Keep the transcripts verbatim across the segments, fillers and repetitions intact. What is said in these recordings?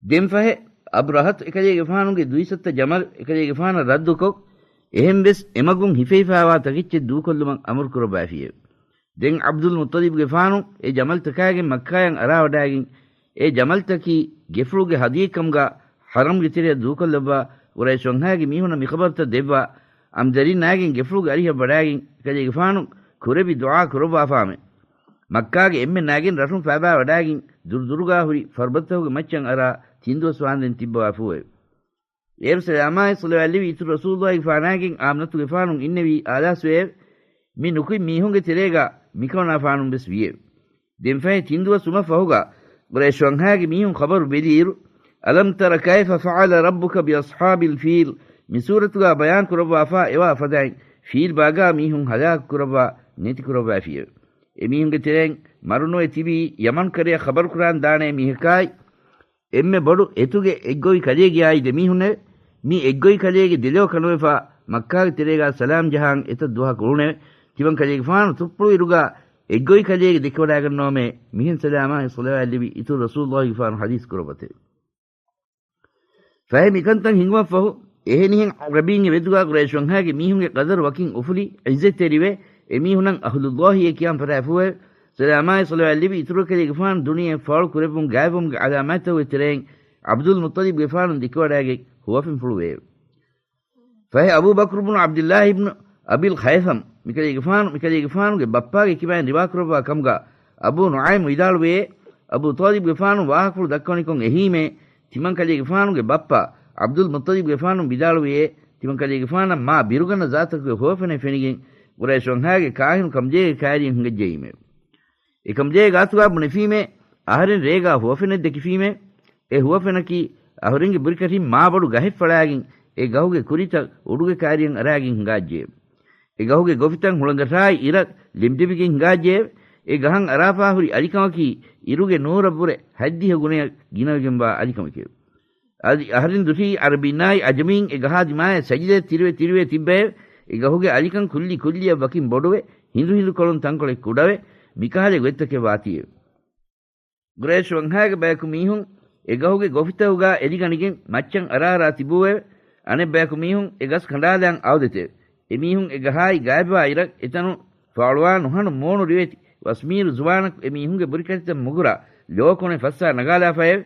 ދެން ފަހެ، އަބްރަހަތު އެކަލޭގެފާނުގެ ދުއިސައްތަ ޖަމަލު އެކަލޭގެފާނަށް ރައްދުކޮށް، އެހެން ވެސް އެމަގުން ހިފެހިފާވާ ތަކެއްޗެއް ދޫކޮށްލުމަށް އަމުރު ކުރައްވައިފިއެވެ. ދެން ޢަބްދުލް މުއްޠަލިބުގެފާނު އެ ޖަމަލްތަކާގެން މައްކާޔަށް އަރާވަޑާގެން، އެ ޖަމަލްތަކީ ގެފުޅުގެ ހަދިޔަކަމުގަ ޙަރަމްގެ ތެރެއަށް ދޫކޮށްލައްވާ، ޤުރައިޝް ވަންހާގެ މީހުންނަށް މިޚަބަރުތައް ދެއްވާ، އަނބިދަރިންނާގެން ގެފުޅުގެ އަރިހަށް ވަޑާގެން އެކަލޭގެފާނު ކުރެއްވި ދުޢާ ކުރައްވާފާމެ. މައްކާގެ އެންމެންނާގެން ރަށުން ފައިބާވަޑާގެން ދުރުދުރުގާ ހުރި ފަރުބަދަތަކުގެ މައްޗަށް އަރާ ތިން ދުވަސް ވާންދެން ތިއްބަވާފޫއެވެ. އޭރު ސަލާމާއި ޞަލަވާތް ލެވި އިތުރު ރަސޫލުއްލާހިގެފާނާގެން އާމިނަތުގެފާނު އިންނެވީ އާލާސްވެއެވެ. މި ނުކުތް މީހުންގެ ތެރޭގާ މިކަމަނާފާނުން ވެސް ވިއެވެ. ދެންފަހެ ތިން ދުވަސް ވުމަށް ފަހުގާ ޤުރައިޝް ވަންހާގެ މީހުން ޚަބަރު ބެލިއިރު، ألم تر كيف فعل ربك بأصحاب الفيل މި ސޫރަތުގާ ބަޔާން ކުރައްވާފާ އެވާ ފަދައިން ފީލް ބާގާ މީހުން ހަލާކު ކުރައްވާ ނެތި ކުރައްވައިފިއެވެ. އެ މީހުންގެ ތެރެއިން މަރުނުވެ ތިބީ ޔަމަން ކަރަޔަށް ޚަބަރު ކުރާން ދާނޭ މީހަކާއި، އެންމެ ބޮޑު އެތުގެ އެއްގޮވި ކަލޭގެއާއި ދެމީހުންނެވެ. މި އެއްގޮވި ކަލޭގެ ދެލޯ ކަނުވެފާ މައްކާގެ ތެރޭގާ ސަލާމް ޖަހާން އެތައް ދުވަހަކު އުޅުނެވެ. ތިމަން ކަލޭގެފާނު ތުއްޕުޅު އިރުގާ އެއްގޮވި ކަލޭގެ ދެކެވަޑާގަންނަވަމޭ މިހެން ސަލާމާއި ޞަލަވާތް ލެވި އިތުރު ރަސޫލުއްލާހިގެފާނު ޙަދީޘް ކުރައްވަތެވެ. ފަހެ މިކަންތައް ހިނގުމަށްފަހު، އެހެނިހެން ޢަރަބީންގެ މެދުގާ ޤުރައިޝް ވަންހާގެ މީހުންގެ ޤަދަރު ވަކިން އުފުލި، ޢިއްޒަތްތެރިވެ، އެމީހުނަށް އަހުލުއްލާހިއޭ ކިޔާން ފަށާފޫއެވެ. ސަލާމާއި ޞަލަވާތް ލެވި އިތުރު ކަލޭގެފާނު ދުނިޔެއަށް ފާޅު ކުރެއްވުން ގާތްވުމުގެ ޢަލާމާތްތަކުގެ ތެރެއިން ޢަބްދުލް މުއްޠަލިބްގެފާނު ދެކެވަޑާގެން ހުވަފެންފުޅު ވެއެވެ. ފަހެ އަބޫ ބަކްރު ބުނު ޢަބްދިއްލާހި ބްނު އަބިލް ޚައިޘަމް މިކަލޭގެފާނު، މިކަލޭގެފާނުގެ ބައްޕާގެ ކިބައިން ރިވާކުރައްވާ ކަމުގާ އަބޫ ނުޢައިމް ވިދާޅުވެއޭ، އަބޫ ޠާލިބްގެފާނު ވާހަކަފުޅު ދައްކަވަނިކޮށް އެހީމޭ، ތިމަން ކަލޭގެފާނުގެ ބައްޕަ ޢަބްދުލް މުއްޠަލިބްގެފާނު ވިދާޅުވެޔޭ، ތިމަން ކަލޭގެފާނަށް މާ ބިރުގަންނަ ޒާތަކުގެ ހުވަފެނެއް ފެނިގެން، ޤުރައިޝް ވަންހާގެ ކާހިނު ކަމުޖެހޭ ކައިރިއެއް ހިނގައްޖައީމޭ. އެ ކަމުޖެހޭ ގާތުގާ ބުނެފީމޭ، އަހަރެން ރޭގާ ހުވަފެނެއް ދެކިފީމޭ، އެ ހުވަފެނަކީ އަހުރެންގެ ބުރިކަށިން މާބޮޑު ގަހެއް ފަޅާގެން، އެ ގަހުގެ ކުރިތައް އުޑުގެ ކައިރިއަށް އަރާގެން ހިނގާއްޖެއެވެ. އެ ގަހުގެ ގޮފިތައް ހުޅަނގަށާއި އިރަށް ލެމްޑެވިގެން ހިނގާއްޖެއެވެ. އެ ގަހަށް އަރާފާ ހުރި އަލިކަމަކީ އިރުގެ ނޫރަށްވުރެ ހަތްދިހަ ގުނަޔަށް ގިނަވެގެންވާ އަލިކަމެކެވެ. އަދި އަހަރެން ދުށީ ޢަރަބީންނާއި ޢަޖަމީން އެ ގަހާ ދިމާޔަށް ސަޖިދަޔަށް ތިރިވެ ތިރިވެ ތިއްބައެވެ. އެ ގަހުގެ އަލިކަން ކުއްލި ކުއްލިއަށް ވަކިން ބޮޑުވެ، ހިނދު ހިނދު ކޮޅުން ތަންކޮޅެއް ކުޑަވެ، މިކަހަލަ ގޮތްތަކެއް ވާތީއެވެ. ޤުރައިޝް ވަންހާގެ ބަޔަކު މީހުން އެ ގަހުގެ ގޮފިތަކުގާ އެލިގަނެގެން މައްޗަށް އަރާއަރާ ތިބޫއެވެ. އަނެއް ބަޔަކު މީހުން އެ ގަސް ކަނޑާލާން އައުދެތެވެ. އެ މީހުން އެ ގަހާއި ގާތްވާ އިރަށް އެތަނުން ފާޅުވާ ނުހަނު މޫނު ރިވެތި ވަސްމީރު ޒުވާނަކު އެ މީހުންގެ ބުރިކަށިތައް މުގުރާ ލޯ ކޮނެ ފައްސާ ނަގާލާފައެވެ.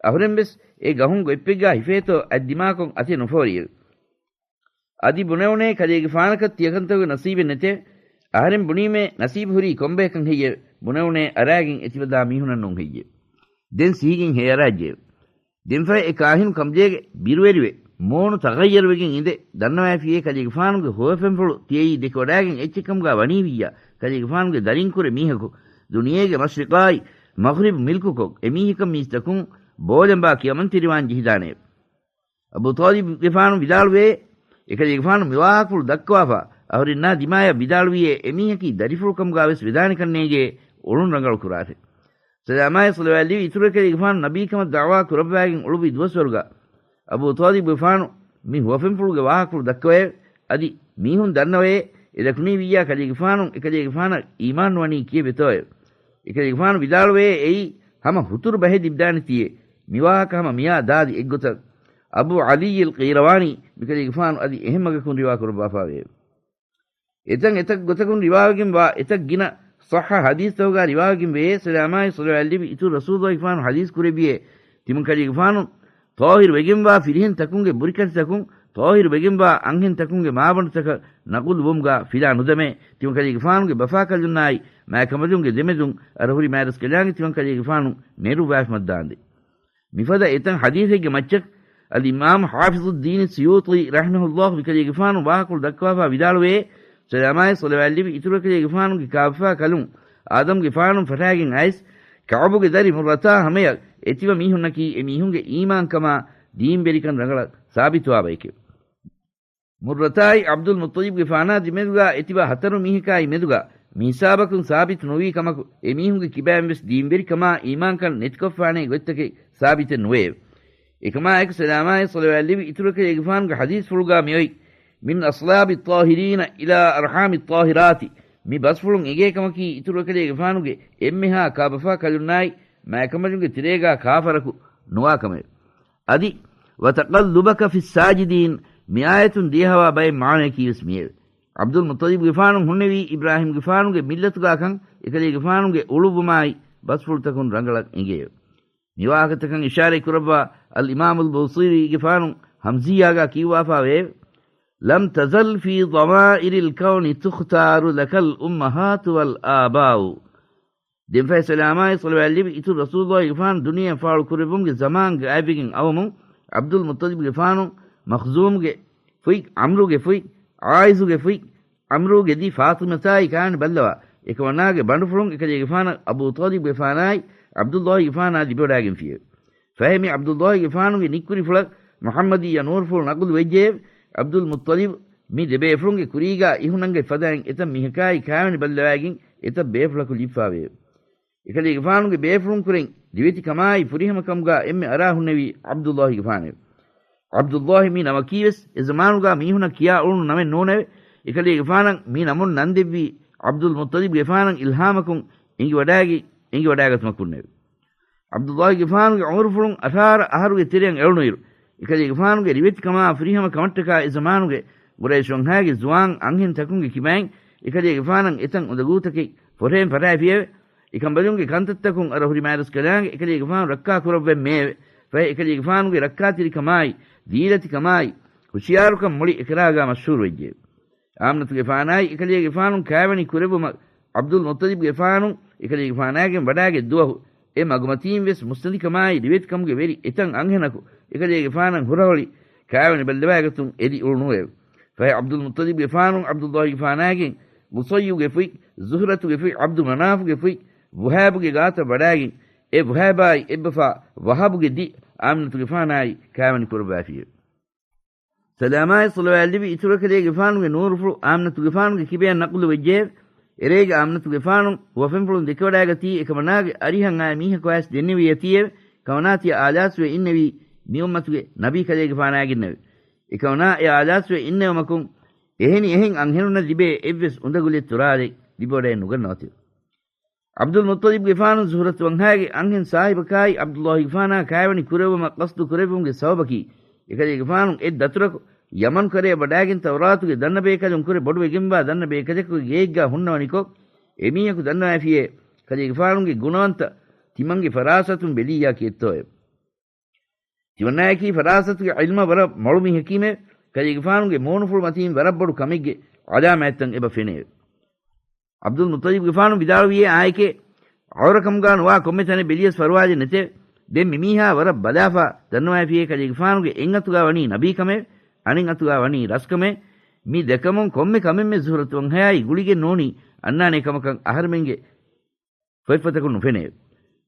އަހުރެން ވެސް އެ ގަހުން ގޮތްޕެއްގާ ހިފޭތޯ އަތް ދިމާކޮށް އަތެއް ނުފޯރިއެވެ. އަދި ބުނެވުނޭ ކަލޭގެފާނަކަށް ތިޔަކަންތަކުގެ ނަސީބެއް ނެތޭ. އަހަރެން ބުނީމޭ ނަސީބު ހުރީ ކޮންބަޔަކަށް ހެއްޔެވެ؟ ބުނެވުނޭ އަރާގެން އެތިބަދާ މީހުނަށް ނޫން ހެއްޔެވެ؟ ދެން ސިހިގެން ހޭއަރާއްޖެއެވެ. ދެންފަހެ އެ ކާހިނު ކަމުޖޭގެ ބިރުވެރިވެ، މޫނު ތަޣައްޔަރުވެގެން އިނދެ، ދަންނަވައިފިޔޭ ކަލޭގެފާނުގެ ހުވަފެންފުޅު ތިޔައީ ދެކެވަޑާގެން އެއްޗެއް ކަމުގާ ވަނީވިއްޔާ، ކަލޭގެފާނުގެ ދަރިން ކުރެ މީހަކު ދުނިޔޭގެ މަޝްރިޤާއި މަޣްރިބު މިލްކުކޮށް، އެ މީހަކަށް މީސްތަކުން ބޯލަނބާ ކިޔަމަންތެރިވާން ޖެހިދާނެ. އަބޫ ޠާލިބުގެފާނު ވިދާޅުވޭ، އެކަލޭގެފާނު މިވާހަކަފުޅު ދައްކަވާފާ، އަހުރެންނާ ދިމާޔަށް ވިދާޅުވިޔޭ، އެމީހަކީ ދަރިފުޅުކަމުގާވެސް ވެދާނެކަންނޭނގޭ، އުޅުން ރަނގަޅު ކުރާށޭ. ސަލާމާއި ޞަލަވާތް ލެވި އިތުރު ކަލޭގެފާނު ނަބީކަމަށް ދަޢުވާ ކުރައްވާގެން އުޅުއްވި ދުވަސްވަރުގާ، އަބޫ ޠާލިބުގެފާނު މި ހުވަފެންފުޅުގެ ވާހަކަފުޅު ދައްކަވައެވެ. އަދި މީހުން ދަންނަވައޭ، އެ ދަކުނީ ވިއްޔާ ކަލޭގެފާނު އެކަލޭގެފާނަށް އީމާން ނުވަނީ ކިއެއް ވެތޯއެވެ. އެކަލޭގެފާނު ވިދާޅުވޭ އެއީ ހަމަ ހުތުރު ބަހެއް ލިބިދާނެތީއޭ. މިވާހަކަ ހަމަ މިއާ ދާދި އެއްގޮތަށް އަބޫ ޢަލީއްޔިލް ޤީރަވާނީ މިކަލޭގެފާނު އަދި އެހެން މަގަކުން ރިވާ ކުރައްވާފާވެއެވެ. އެތަން އެތައް ގޮތަކުން ރިވާވެގެންވާ އެތައް ގިނަ ޞައްޙަ ޙަދީޘްތަކުގާ ރިވާވެގެންވެޔޭ، ސަލާމާއި ޞަލަވާތް ލިބި އިތުރު ރަސޫލުގެފާނު ޙަދީޘް ކުރެއްވިޔޭ، ތިމަން ކަލޭގެފާނު ޠާހިރު ވެގެންވާ ފިރިހެން ތަކުންގެ ބުރިކަށިތަކުން، ޠާހިރު ވެގެންވާ އަންހެން ތަކުންގެ މާބަނޑުތަކަށް ނަޤުލު ވުމުގާ ފިލާ ނުދަމޭ، ތިމަން ކަލޭގެފާނުގެ ބަފާކަލުންނާއި މާކަމަލުންގެ ދެމެދުން އަރަހުރި މާތްރަސްކަލާނގެ ތިމަން ކަލޭގެފާނު ނެރުއްވާފަ މައްދާނދެ. މިފަދަ އެތަން ޙަދީޘެއްގެ މައްޗަށް އަލްއިމާމު ޙާފިޡުއްދީނި ސުޔޫޠީ ރަޙިމަހުﷲ މިކަލޭގެފާނު ވާހަކަފުޅު ދައްކަވާފާ ވިދާޅުވޭ، ސަލާމާއި ޞަލަވާތް ލިބި އިތުރު ކަލޭގެފާނުގެ ކާބަފާ ކަލުން އާދަމްގެފާނު ފަށާގެން އައިސް، ކަޢުބުގެ ދަރި މުއްރަތާ ހަމަޔަށް އެތިބަ މީހުންނަކީ އެ މީހުންގެ އީމާންކަމާ ދީންވެރިކަން ރަނގަޅަށް ސާބިތުވާ ބައެކެވެ. މުއްރަތާއި ޢަބްދުލް މުއްޠަލިބްގެފާނާ ދެމެދުގާ އެތިބަ ހަތަރު މީހަކާއި މެދުގާ މިހިސާބަކުން ސާބިތު ނުވީ ކަމަކު، އެމީހުންގެ ކިބައިން ވެސް ދީންވެރިކަމާ އީމާންކަން ނެތިކޮށްފާނޭ ގޮތްތަކެއް ސާބިތެއް ނުވެއެވެ. އެކަމާއެކު، ސަލާމާއި ޞަލަވާތް ލިބި އިތުރު ކަލޭގެފާނުގެ ޙަދީޘްފުޅުގާ މިއޮތް، من أصلاب الطاهرين إلى أرحام الطاهرات، މި ބަސްފުޅުން އެނގޭ ކަމަކީ، އިތުރު ކަލޭގެފާނުގެ އެންމެހާ ކާބަފާ ކަލުންނާއި މާކަމަލުންގެ ތެރޭގާ ކާފަރަކު ނުވާ ކަމެވެ. އަދި، "وتقلبك في الساجدين" މި އާޔަތުން ދިޔަހަވާ ބައެއް މާނަޔަކީވެސް މިއެވެ. ޢަބްދުލް މުއްޠަލިބުގެފާނު ހުންނެވީ އިބްރާހީމްގެފާނުގެ މިއްލަތުގާކަން އެކަލޭގެފާނުގެ އުޅުއްވުމާއި ބަސްފުޅުތަކުން ރަނގަޅަށް އެނގެއެވެ. މިވާހަކަތަކަށް އިޝާރަތް ކުރައްވާ އަލްއިމާމުލް ބޫޞީރީގެފާނު ހަމްޒިއްޔާގާ ކިޔުއްވާފާވެއެވެ. "لم تزل في ضمائر الكون تختار لك الأمهات والآباء." ދެންފަހެ ސަލާމާއި ޞަލަވާތް ލިބި އިތުރު ރަސޫލުއްލާހިގެފާނު ދުނިޔެއަށް ފާޅު ކުރެއްވުމުގެ ޒަމާން ގާތްވެގެން އައުމުން، ޢަބްދުލް މުއްޠަލިބުގެފާނު މަޚްޒޫމްގެ ފުތް، ޢަމްރުގެ ފުތް، ޢާއިޒުގެ ފުތް، ޢަމްރޫގެ ދި ފާޠިމަތާއި ކާވެނި ބައްލަވާ، އެކަމަނާގެ ބަނޑުފުޅުން އެކަލޭގެފާނަށް އަބޫ ޠާލިބުގެފާނާއި ޢަބްދުއްލާހިގެފާނާ ލިބިވަޑާގެންފިއެވެ. ފަހެ މި ޢަބްދުއްލާހިގެފާނުގެ ނިއްކުރިފުޅަށް މުޙައްމަދިއްޔަ ނޫރުފުޅު ނަޤުލު ވެއްޖެއެވެ. ޢަބްދުލް މުއްޠަލިބު މި ދެބޭފުޅުންގެ ކުރީގާ އިހުނަންގަތް ފަދައިން އެތައް މީހަކާއި ކާވެނި ބައްލަވައިގެން އެތައް ބޭފުޅަކު ލިބިފާވެއެވެ. އެކަލޭގެފާނުގެ ބޭފުޅުންކުރެން ދިވެތިކަމާއި ފުރިހަމަކަމުގާ އެންމެ އަރާ ހުންނެވީ ޢަބްދުއްލާހިގެފާނެވެ. ޢަބްދުއްލާހި މި ނަމަކީވެސް އެ ޒަމާނުގާ މީހުނަށް ކިޔާ އުޅުނު ނަމެއް ނޫނެވެ. އެކަލޭގެފާނަށް މި ނަމުން ނަންދެއްވީ ޢަބްދުލް މުއްޠަލިބްގެފާނަށް އިލްހާމަކުން އެނގިވަޑާގި، އެނގިވަޑާގަތުމަކުންނެވެ. ޢަބްދުއްލާހިގެފާނުގެ ޢުމުރުފުޅުން އަށާރަ އަހަރުގެ ތެރެއަށް އެޅުނުއިރު، އެކަލޭގެފާނުގެ ރިވެތިކަމާ ފުރިހަމަ ކަމަށްޓަކާ އެ ޒަމާނުގެ ޤުރައިޝް ވަންހާގެ ޒުވާން އަންހެން ތަކުންގެ ކިބައިން އެކަލޭގެފާނަށް އެތައް އުނދަގޫތަކެއް ފޮށޭން ފަށާފިއެވެ. އެކަނބަލުންގެ ކަންތައްތަކުން އަރަހުރި މާތްރަސްކަލާނގެ އެކަލޭގެފާނު ރައްކާ ކުރައްވަން މެއެވެ. ފަހެ އެކަލޭގެފާނުގެ ރައްކާތެރިކަމާއި، ދީލަތިކަމާއި، ހުޝިޔާރުކަން މުޅި އެކަލާގާ މަޝްހޫރު ވެއްޖެއެވެ. އާމިނަތުގެފާނާއި އެކަލޭގެފާނު ކާވެނި ކުރެއްވުމަށް ޢަބްދުލް މުއްޠަލިބްގެފާނު އެކަލޭގެފާނާގެން ވަޑާގެ ދުވަހު އެ މަގުމަތީން ވެސް މުއްސަނދިކަމާއި ރިވެތިކަމުގެ ވެރި އެތައް އަންހެނަކު އެކަލޭގެފާނަށް ހުރަހޮޅި ކާވެނި ބައްލަވާގަތުން އެދި އުޅުނުއެވެ. ފަހެ ޢަބްދުލް މުއްޠަލިބްގެފާނު ޢަބްދުއްލާހިގެފާނާގެން ޤުޞައްޔުގެ ފުތް، ޒުހްރަތުގެ ފުތް، ޢަބްދު މަނާފުގެ ފުތް، ވުހައިބުގެ ގާތަށް ވަޑާގެން އެ ވުހައިބާއި އެއްބަފާ ވަހަބުގެ ދި އާމިނަތުގެފާނާއި ކާވެނި ކުރައްވާފިއެވެ. ސަލާމާއި ޞަލަވާތް ލިބި އިތުރު އެކަލޭގެފާނުގެ ނޫރުފުޅު އާމިނަތުގެފާނުގެ ކިބައިން ނަޤުލު ވެއްޖެއެވެ. އެރޭގަ އާމިނަތުގެފާނު ހުވަފެންފުޅުން ދެކެވަޑާގަތީ އެކަމަނާގެ އަރިހަށް އައި މީހަކު އައިސް ދެންނެވި އެތީއެވެ. ކަމަނާ ތިޔަ އާލާސްވެ އިންނެވީ މި އުއްމަތުގެ ނަބީ ކަލޭގެފާނާގެންނެވެ. އެކަމަނާ އެ އާލާސްވެ އިންނެވުމަކުން އެހެނި އެހެން އަންހެނުންނަށް ލިބޭ އެއްވެސް އުނދަގުލެއް ތުރާލެއް ލިބިވަޑައެއް ނުގަންނަވަތެވެ. ޢަބްދުލް މުއްޠަލިބްގެފާނު ޒުހްރަތު ވަންހާގެ އަންހެން ސާހިބަކާއި ޢަބްދުއްލާހިގެފާނާ ކާވެނި ކުރެއްވުމަށް ޤަޞްދު ކުރެއްވުމުގެ ސަބަބަކީ، އެކަލޭގެފާނު އެއް ދަތުރަކު ޔަމަން ކަރަޔަށް ވަޑާގެން ތައުރާތުގެ ދަންނަބޭކަލުން ކުރެ ބޮޑުވެގެންވާ ދަންނަބޭކަލަކުގެ ގެއެއްގާ ހުންނަވަނިކޮށް، އެމީހަކު ދަންނަވައިފިޔޭ، ކަލޭގެފާނުގެ ގުނަވަންތަ ތިމަންގެ ފަރާސަތުން ބެލިއްޔާ ކީއްތޯއެވެ. ތިމަންނާއަކީ ފަރާސަތުގެ ޢިލްމަށް ވަރަށް މޮޅު މީހަކީމެވެ. ކަލޭގެފާނުގެ މޫނުފުޅު މަތީން ވަރަށް ބޮޑު ކަމެއްގެ ޢަލާމާތްތައް އެބަ ފެނެއެވެ. ޢަބްދުލް މުއްޠަލިބްގެފާނު ވިދާޅުވިއޭ އާއެކޭ، ޢައުރަކަމުގާ ނުވާ ކޮންމެ ތަނެއް ބެލިޔަސް ފަރުވާލެއް ނެތެވެ. ދެން މިމީހާ ވަރަށް ބަލާފާ ދަންނަވައިފިޔޭ ކަލޭގެފާނުގެ އެއް އަތުގާ ވަނީ ނަބީކަމެވެ. އަނެއް އަތުގާ ވަނީ ރަސްކަމެވެ. މި ދެކަމުން ކޮންމެ ކަމެއްމެ ޒުހްރަތު ވަންހަޔާއި ގުޅިގެން ނޫނީ އަންނާނޭ ކަމަކަށް އަހަރެމެންގެ ފޮތްފޮތަކުން ނުފެނެއެވެ.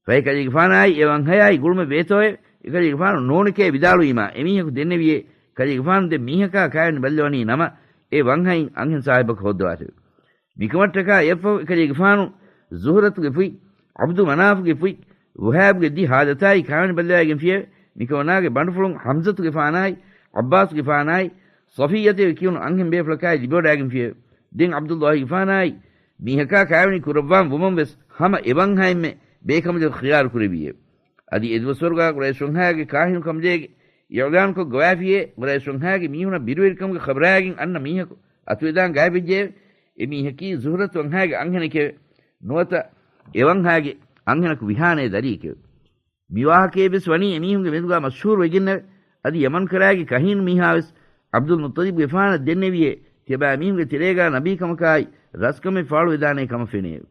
ފަހެ ކަލޭގެފާނާއި އެ ވަންހަޔާއި ގުޅުމެއް ވޭތޯއެވެ. އެކަލޭގެފާނު ނޫނެކޭ ވިދާޅުވީމާ، އެމީހަކު ދެންނެވިޔޭ، ކަލޭގެފާނު ދެން މީހަކާ ކާވެނި ބައްލަވަނީ ނަމަ، އެ ވަންހައިން އަންހެން ސާހިބަކު ހޯއްދަވާށެވެ. މިކަމަށްޓަކާ އެއަށްފަހު އެކަލޭގެފާނު ޒުހުރަތުގެ ފުތް، ޢަބްދު މަނާފުގެ ފުތް، ވުހައިބުގެ ދި ހާލަތާއި ކާވެނި ބައްލަވައިގެންފިއެވެ. މިކަމަނާގެ ބަނޑުފުޅުން ޙަމްޒަތުގެފާނާއި، ޢައްބާސްގެފާނާއި، ޞަފިއްޔަތޭ ކިޔުނު އަންހެން ބޭފުޅަކާއި ލިބިވަޑާގެންފިއެވެ. ދެން ޢަބްދުއްލާހިގެފާނާއި މީހަކާ ކާވެނި ކުރައްވާން ވުމުން ވެސް ހަމަ އެ ވަންހައިންމެ ބޭކަނބަލަކު ޚިޔާރު ކުރެއްވިއެވެ. އަދި އެދުވަސްވަރުގާ ޤުރައިޝު ވަންހާގެ ކާހިނު ކަނބަލޭގެ އިޢުލާންކޮށް ގޮވާފިޔޭ، ޤުރައިޝު ވަންހާގެ މީހުނަށް ބިރުވެރިކަމުގެ ޚަބަރާގެން އަންނަ މީހަކު އަތުވެދާން ގާތްވެއްޖެއެވެ. އެ މީހަކީ ޒުހުރަތު ވަންހާގެ އަންހެނެކެވެ. ނުވަތަ އެ ވަންހާގެ އަންހެނަކު ވިހާނޭ ދަރިއެކެވެ. މި ވާހަކައެއް ވެސް ވަނީ އެމީހުންގެ މެދުގާ މަޝްހޫރު ވެގެންނެވެ. އަދި ޔަމަން ކަރާގެ ކަހީނު މީހާ ވެސް ޢަބްދުލް މުއްޠަލިބްގެފާނަށް ދެންނެވިޔޭ، ތިޔަބައިމީހުންގެ ތެރޭގާ ނަބީކަމަކާއި ރަސްކަމެއް ފާޅުވެދާނޭ ކަމަށް ފެނެއެވެ.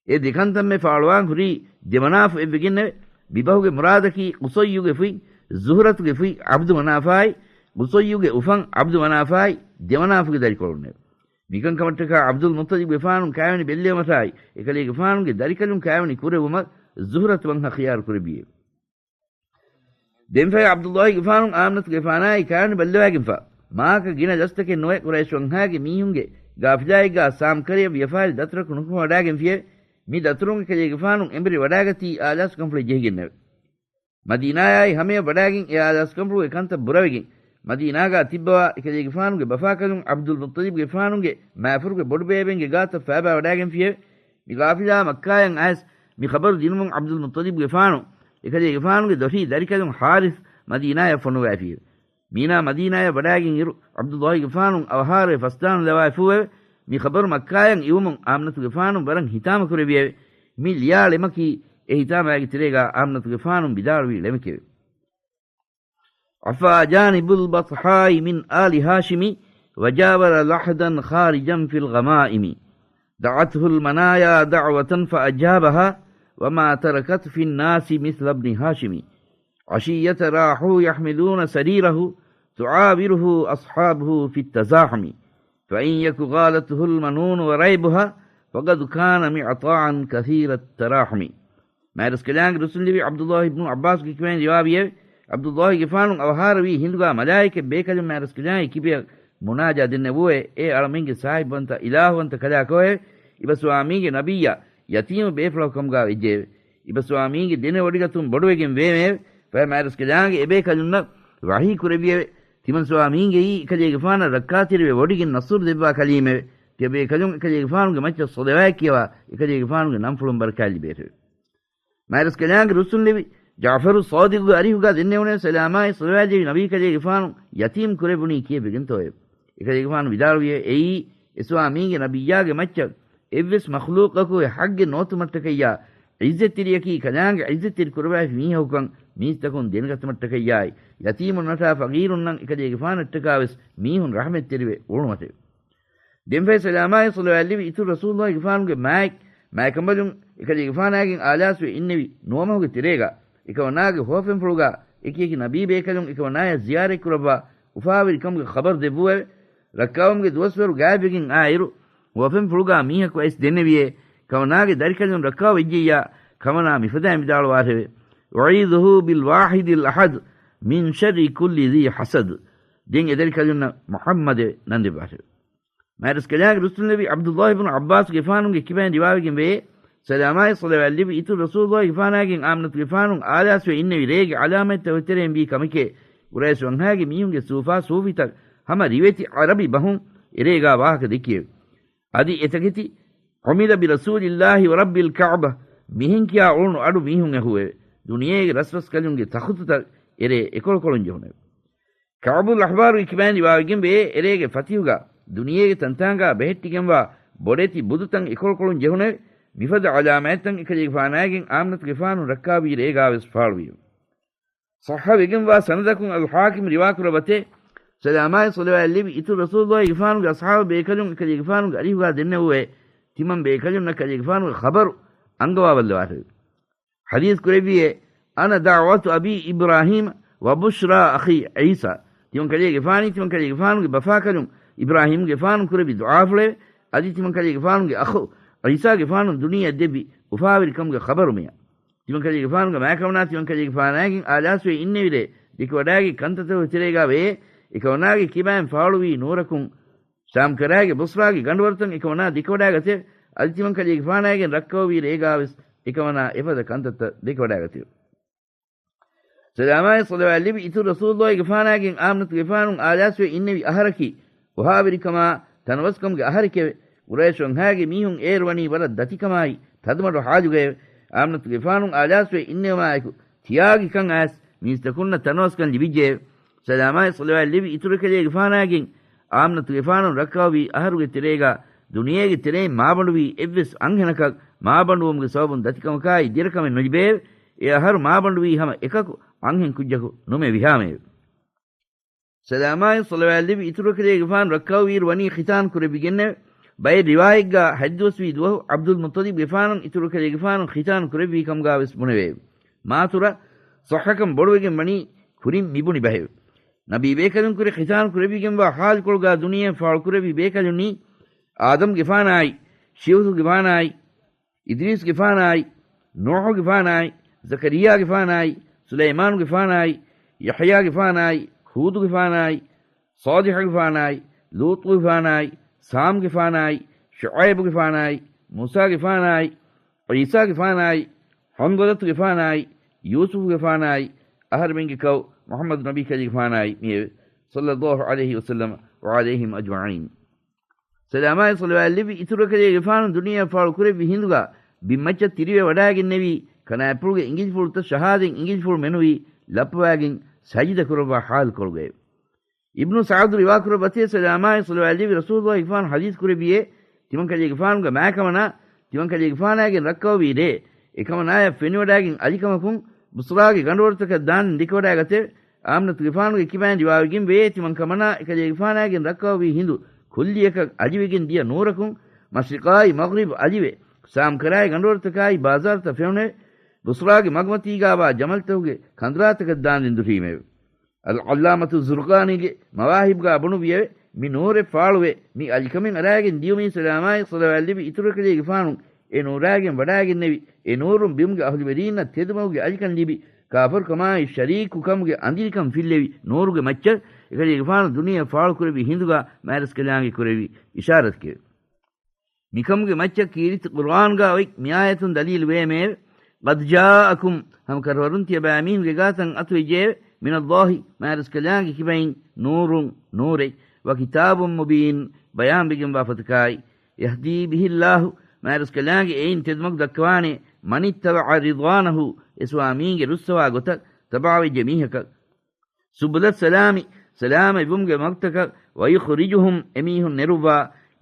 އެ ދެކަންތައްމެ ފާޅުވާން ހުރީ ދެމަނާފު އެއްވެގެންނެވެ. މިބަހުގެ މުރާދަކީ ޤުޞައްޔުގެ ފުތް، ޒުހުރަތުގެ ފުތް ޢަބްދު މަނާފާއި، ޤުޞައްޔުގެ އުފަން ޢަބްދު މަނާފާއި ދެމަނާފުގެ ދަރިކޮޅުންނެވެ. މިކަންކަމަށްޓަކާ ޢަބްދުލް މުއްޠަލިބްގެފާނު ކާވެނި ބެއްލެވުމަށާއި، އެކަލޭގެފާނުގެ ދަރިކަލުން ކާވެނި ކުރެއްވުމަށް ޒުހުރަތު ވަންހަ ޚިޔާރު ކުރެއްވިއެވެ. ދެންފަހެ ޢަބްދުއްލާހިގެފާނު އާމިނަތުގެފާނާއި ކާވެނި ބައްލަވާގެންފާ، މާކަ ގިނަ ދަސްތަކެއް ނުވެ ޤުރައިޝު ވަންހާގެ މީހުންގެ ގާފިލާއެއްގާ ސާމް ކަރަޔަށް ވިޔަފާރި ދަތުރަކު ނުކުމެވަޑާގެންފިއެވެ. މި ދަތުރުން އެކަލޭގެފާނު އެނބުރި ވަޑާގަތީ އާލާސްކަންފުޅެއް ޖެހިގެންނެވެ. މަދީނާއާއި ހަމަޔަށް ވަޑާގެން އެ އާލާސްކަންފުޅުގެ ކަންތައް ބުރަވެގެން، މަދީނާގާ ތިއްބަވާ އެކަލޭގެފާނުގެ ބަފާކަލުން ޢަބްދުލް މުއްޠަލިބްގެފާނުގެ މާފަރުގެ ބޮޑުބޭބެންގެ ގާތަށް ފައިބާވަޑާގެންފިއެވެ. މި ގާފިލާ މައްކާޔަށް އައިސް މި ޚަބަރު ދިނުމުން ޢަބްދުލް މުއްޠަލިބްގެފާނު އެކަލޭގެފާނުގެ ދޮށީ ދަރިކަލުން ޙާރިޘް މަދީނާޔަށް ފޮނުވައިފިއެވެ. މީނާ މަދީނާޔަށް ވަޑާގެން އިރު، ޢަބްދުﷲގެފާނު އަވަހާރަވެ ފަސްދާނުލަވާފޫއެވެ. މި ޚަބަރު މައްކާޔަށް އިވުމުން އާމިނަތުގެފާނު ވަރަށް ހިތާމަ ކުރެއްވިއެވެ. މި ލިޔާ ޅެމަކީ، އެ ހިތާމައިގެ ތެރޭގާ އާމިނަތުގެފާނު ވިދާޅުވި ޅެމެކެވެ. عفا جانب البطحاء من آل هاشم، وجاور لحدا خارجا في الغمائم. دعته المنايا دعوة فأجابها، وما تركت في الناس مثل ابن هاشم. عشية راحوا يحملون سريره، تعاوره أصحابه في التزاحم. فإن يك غالته المنون وريبها، فقد كان معطاء كثير التراحم. މާތްރަސްކަލާނގެ ރުއްސުންލެވި ޢަބްދުﷲ ބިން ޢައްބާސްގެ ކިބައިން ރިވާވިއެވެ. ޢަބްދުﷲގެފާނު އަވަހާރަވީ ހިނދުގާ މަލާއިކަ ބޭކަލުން މާތްރަސްކަލާނގެ ކިބައަށް މުނާޖާ ދެންނެވުއެވެ. އޭ އަޅަމެންގެ ސާހިބުވަންތަ އިލާހުވަންތަ ކަލާކޯއެވެ. އިބަސްވާމީގެ ނަބިއްޔާ ޔަތީމު ބޭފުޅަކު ކަމުގާ ވެއްޖެއެވެ. އިބަސްވާމީގެ ދެނެވޮޑިގަތުން ބޮޑުވެގެން ވޭމެއެވެ. ފަހެ މާތްރަސްކަލާނގެ އެބޭކަލުންނަށް ވަޙީ ކުރެއްވިއެވެ. ތިމަންސުވާމީންގެއީ އެކަލޭގެފާނަށް ރައްކާތެރިވެ ވޮޑިގެން ނަޞްރު ދެއްވާ ކަލީމެވެ. ތިޔަބޭކަލުން އެކަލޭގެފާނުގެ މައްޗަށް ޞަލަވާތް ކިޔަވާ، އެކަލޭގެފާނުގެ ނަންފުޅުން ބަރަކާތް ލިބޭށެވެ. މާތްރަސްކަލާނގެ ރުއްސުންލެވި ޖަޢުފަރު ޞާދިޤުގެ އަރިހުގާ ދެންނެވުނެވެ. ސަލާމާއި ޞަލަވާތް ލެއްވި ނަބީ ކަލޭގެފާނު ޔަތީމް ކުރެއްވުނީ ކިޔެއްވެގެންތޯއެވެ؟ އެކަލޭގެފާނު ވިދާޅުވިއެވެ. އެއީ އިސްވާމީގެ ނަބިއްޔާގެ މައްޗަށް އެއްވެސް މަޚްލޫޤަކުގެ ޙައްޤެއް ނޯތުމަށްޓަކައްޔާ، ޢިއްޒަތްތެރިޔަކީ ކަލާނގެ ޢިއްޒަތްތެރި ކުރައްވައިފި މީހަކުކަން މީސްތަކުން ދެނެގަތުމަށްޓަކައްޔާއި، ޔަތީމުންނަށާ ފަޤީރުންނަށް އެކަލޭގެފާނަށްޓަކާވެސް މީހުން ރަޙްމަތްތެރިވެ އުޅުނުމަށެވެ. ދެންފަހެ ސަލާމާއި ޞަލަވާތް ލެއްވި އިތުރު ރަސޫލުﷲގެފާނުގެ މާތް، މާތްކަނބަލުން އެކަލޭގެފާނާގެން އާލާސްވެ އިންނެވި ނުވަމަހުގެ ތެރޭގަ، އެކަމަނާގެ ހުވަފެންފުޅުގާ އެކިއެކި ނަބީ ބޭކަލުން އެކަމަނާޔަށް ޒިޔާރަތްކުރައްވާ އުފާވެރިކަމުގެ ޚަބަރު ދެއްވުއެވެ. ރައްކާވުމުގެ ދުވަސްވަރު ގާތްވެގެން އާއިރު، ހުވަފެންފުޅުގާ މީހަކު އައިސް ދެންނެވިއޭ، ކަމަނާގެ ދަރިކަލުން ރައްކާވެއްޖެއްޔާ، ކަމަނާ މިފަދައިން ވިދާޅުވާށެވެ. أعيذه بالواحد الأحد من شر كل ذي حسد. ދެން އެދަރިކަލުންނަށް މުޙައްމަދެވެ ނަންދެއްވާށެވެ. މާތްރަސްކަލާނގެ ރުއްސުންލެވި ޢަބްދުﷲ ބިން ޢައްބާސްގެފާނުގެ ކިބައިން ރިވާވެގެން ވެއޭ، ސަލާމާއި ޞަލަވާތް ލެއްވި އިތުރު ރަސޫލުﷲގެފާނާގެން އާމިނަތުގެފާނު އާލާސްވެ އިންނެވި ރޭގެ ޢަލާމަތްތައް ތެރެއިން ވީ ކަމެކޭ، ޤުރައިޝް ވަންހާގެ މީހުންގެ ސޫފާ ސޫފިތައް ހަމަ ރިވެތި ޢަރަބި ބަހުން އެރޭގާ ވާހަކަ ދެއްކިއެވެ. އަދި އެތަކެތި، عمل برسول الله ورب الكعبة، މިހެން ކިޔާ އުޅުނު އަޑު މީހުން އެހުއެވެ. ދުނިޔޭގެ ރަސްރަސްކަލުންގެ ތަޚުތުތައް އެރޭ އެކޮޅުކޮޅުން ޖެހުނެވެ. ކަޢުބުލް އަޙްބާރުގެ ކިބައިން ރިވާވެގެން ވޭ، އެރޭގެ ފަތިހުގާ ދުނިޔޭގެ ތަންތާނގާ ބެހެއްޓިގެންވާ ބޮޑެތި ބުދުތައް އެކޮޅުކޮޅުން ޖެހުނެވެ. މިފަދަ ޢަލާމާތްތައް އެކަލޭގެފާނާގެން އާމިނަތުގެފާނު ރައްކާވީ ރޭގާވެސް ފާޅުވިއެވެ. ޞައްޙަ ވެގެންވާ ސަނަދަކުން އަލްޙާކިމް ރިވާކުރައްވަތޭ، ސަލާމާއި ޞަލަވާތް ލެއްވި އިތުރު ރަސޫލުﷲގެފާނުގެ އަޞްޙާބު ބޭކަލުން އެކަލޭގެފާނުގެ އަރިހުގާ ދެންނެވުއޭ، ތިމަން ބޭކަލުންނަށް ކަލޭގެފާނުގެ ޚަބަރު އަންގަވާބައްލަވާށެވެ. ޙަދީޘް ކުރެއްވިއޭ، أنا دعوة أبي إبراهيم وبشرى أخي عيسى. ތިމަން ކަލޭގެފާނީ ތިމަން ކަލޭގެފާނުގެ ބަފާކަލުން އިބްރާހީމްގެފާނު ކުރެއްވި ދުޢާފުޅެވެ. އަދި ތިމަން ކަލޭގެފާނުގެ އަޚު ޢީސާގެފާނު ދުނިޔެއަށް ދެއްވި އުފާވެރިކަމުގެ ޚަބަރު މިއަށް. ތިމަން ކަލޭގެފާނުގެ މާތްކަމަނާ ތިމަން ކަލޭގެފާނާގެން އާލާސްވެ އިންނެވި ރޭ ދެކެވަޑާގެ ކަންތައްތަކުގެ ތެރޭގާ ވެޔޭ، އެކަމަނާގެ ކިބައިން ފާޅުވީ ނޫރަކުން، ޝާމްކަރައިގެ ބުޞްރާގެ ގަނޑުވަރުތައް އެކަމަނާ ދެކެވަޑާގަތެވެ. އަދި ތިމަން ކަލޭގެފާނާގެން ރައްކައުވީ ރޭގާވެސް އެކަމަނާ އެފަދަ ކަންތައްތައް ދެކެވަޑާގަތެވެ. ސަލާމާއި ޞަލަވާތް ލެއްވި އިތުރު ރަސޫލުﷲގެފާނާގެން އާމިނަތުގެފާނު އާލާސްވެ އިންނެވި އަހަރަކީ އުފާވެރިކަމާ ތަނަވަސްކަމުގެ އަހަރެކެވެ. ޤުރައިޝް ވަންހާގެ މީހުން އޭރު ވަނީ ވަރަށް ދަތިކަމާއި ތަދުމަޑު ޙާލުގައެވެ. އާމިނަތުގެފާނު އާލާސްވެ އިންނެވުމާއެކު ތިޔާގި ކަން އައިސް މީސްތަކުންނަށް ތަނަވަސްކަން ލިބިއްޖެއެވެ. ސަލާމާއި ޞަލަވާތް ލެއްވި އިތުރު ކަލޭގެފާނާގެން އާމިނަތުގެފާނު ރައްކާވީ އަހަރުގެ ތެރޭގާ ދުނިޔޭގެ ތެރެއިން މާބަނޑުވީ އެއްވެސް އަންހެނަކަށް މާބަނޑުވުމުގެ ސަބަބުން ދަތިކަމަކާއި ދެރަކަމެއް ނުލިބެއެވެ. އެ އަހަރު މާބަނޑުވީ ހަމަ އެކަކު އަންހެން ކުއްޖަކު ނުމެ ވިހާމެއެވެ. ސަލާމާއި ޞަލަވާތް ލެއްވި އިތުރު ކަލޭގެފާނު ރައްކާވީރު ވަނީ ޚިތާން ކުރެއްވިގެންނެވެ. ބައެއް ރިވާޔަތްގާ ހަތްދުވަސްވީ ދުވަހު ޢަބްދުލް މުއްޠަލިބްގެފާނު އިތުރު ކަލޭގެފާނު ޚިތާން ކުރެއްވީ ކަމުގާވެސް ބުނެވެއެވެ. މާތުރަށް ޞައްޙަކަން ބޮޑުވެގެން ވަނީ ކުރިން މިބުނި ބަހެވެ. ނަބީ ބޭކަލުން ކުރެ ޚިތާން ކުރެއްވިގެންވާ ޙާލުކޮޅުގާ ދުނިޔެއަށް ފާޅުކުރެއްވި ބޭކަލުންނީ، އާދަމްގެފާނާއި، ޝިޔޫސުގެފާނާއި، އިދްރީސްގެފާނާއި، ނޫޙުގެފާނާއި، ޒަކަރިއްޔާގެފާނާއި، ސުލައިމާނުގެފާނާއި، ޔަޙްޔާގެފާނާއި، ހޫދުގެފާނާއި، ޞާލިޙުގެފާނާއި، ލޫޠުގެފާނާއި، ސާމްގެފާނާއި، ޝުޢައިބުގެފާނާއި، މޫސާގެފާނާއި، ޢީސާގެފާނާއި، ޙަންޟަލަތުގެފާނާއި، ޔޫސުފުގެފާނާއި، އަހަރެމެންގެ ކައު މުޙައްމަދު ނަބީ ކަލޭގެފާނާއި މިއެވެ. ޞައްލައްލާހު ޢަލައިހި ވަސައްލަމަ ވަޢަލައިހިމް އަޖްމަޢީން. ސަލާމާއި ޞަލަވާތް ލެއްވި އިތުރު ކަލޭގެފާނު ދުނިޔެއަށް ފާޅު ކުރެއްވި ހިނދުގާ ބިންމައްޗަށް ތިރިވެ ވަޑާގެންނެވީ، ކަނާތްޕުޅުގެ އިނގިލިފުޅުތައް ޝަހާދަތް އިނގިލިފުޅު މެނުވީ ލައްޕަވާގެން ސަޖިދަ ކުރައްވާ ޙާލުކޮޅުގައެވެ. އިބްނު ސަޢަދު ރިވާކުރައްވަތޭ، ސަލާމާއި ޞަލަވާތް ލިބި ރަސޫލުއްލާހިގެފާނު ޙަދީޘް ކުރެއްވިއޭ، ތިމަންކަލޭގެފާނުގެ މާކަމަނާ، ތިމަންކަލޭގެފާނާގެން ރައްކައުވީ ރޭ، އެކަމަނާޔަށް ފެނިވަޑާގެން އަލިކަމަކުން، ބުޞްރާގެ ގަނޑުވަރުތަކަށް ދާންދެން ދެކެވަޑާގަތެވެ. އާމިނަތުގެފާނުގެ ކިބައިން ރިވާވެގެން ވޭ، ތިމަންކަމަނާ އެކަލޭގެފާނާގެން ރައްކައުވީ ހިނދު ކުއްލިއަކަށް އަލިވެގެން ދިޔަ ނޫރަކުން، މަޝްރިޤާއި މަޣްރިބް އަލިވެ، ޝާމްކަރާއި ގަނޑުވަރުތަކާއި ބާޒާރުތައް ފެނުނެވެ. ބުޞްރާގެ މަގުމަތީގާވާ ޖަމަލްތަކުގެ ކަނދުރާތަކަށް ދާންދެން ދުށީމެވެ. އަލް ޢައްލާމަތު ޒުރްޤާނީގެ މަވާހިބުގާ ބުނުއްވިއެވެ. މި ނޫރެއް ފާޅުވެ، މި އަލިކަމެއް އަރާގެން ދިޔުމީ ސަލާމާއި ޞަލަވާތް ލިބި އިތުރު އެކަލޭގެފާނު އެ ނޫރާގެން ވަޑާގެންނެވި، އެ ނޫރުން ބިމުގެ އަހުލުވެރީންނަށް ތެދުމަގުގެ އަލިކަން ލިބި، ކާފަރުކަމާއި ޝަރީކުކަމުގެ އަނދިރިކަން ފިއްލެވި ނޫރުގެ މައްޗަށް އެކަލޭގެފާނު ދުނިޔެއަށް ފާޅުކުރެއްވި ހިނދުގާ މާތްރަސްކަލާނގެ ކުރެއްވި އިޝާރަތެކެވެ. މިކަމުގެ މައްޗަށް ކީރިތި ޤުރުއާންގާ އޮތް މިއާޔަތުން ދަލީލު ވޭމެއެވެ. قَدْ جَاءَكُمْ، ހަމަ ކަށަވަރުން ތިޔަބައިމީހުންގެ ގާތަށް އަތުވެއްޖެއެވެ. مِنَ اللَّهِ، މާތްރަސްކަލާނގެ ކިބައިން، نُورٌ، ނޫރެއް، وَكِتَابٌ مُبِينٌ، ބަޔާންވެގެންވާ ފޮތަކާއި، يَهْدِي بِهِ اللَّهُ، މާތްރަސްކަލާނގެ އެއިން ތެދުމަގު ދައްކަވާނެ، مَنِ اتَّبَعَ رِضْوَانَهُ، އެ ސުވާމީންގެ ރުއްސަވާ ގޮތަށް ތަބަޢަވެއްޖެ މީހަކަށް. سُبُلَ السَّلَامِ، ސަލާމަތްވުމުގެ މަގުތަކަށް، وَيُخْرِجُهُمْ، އެމީހުން ނެރުއްވާ،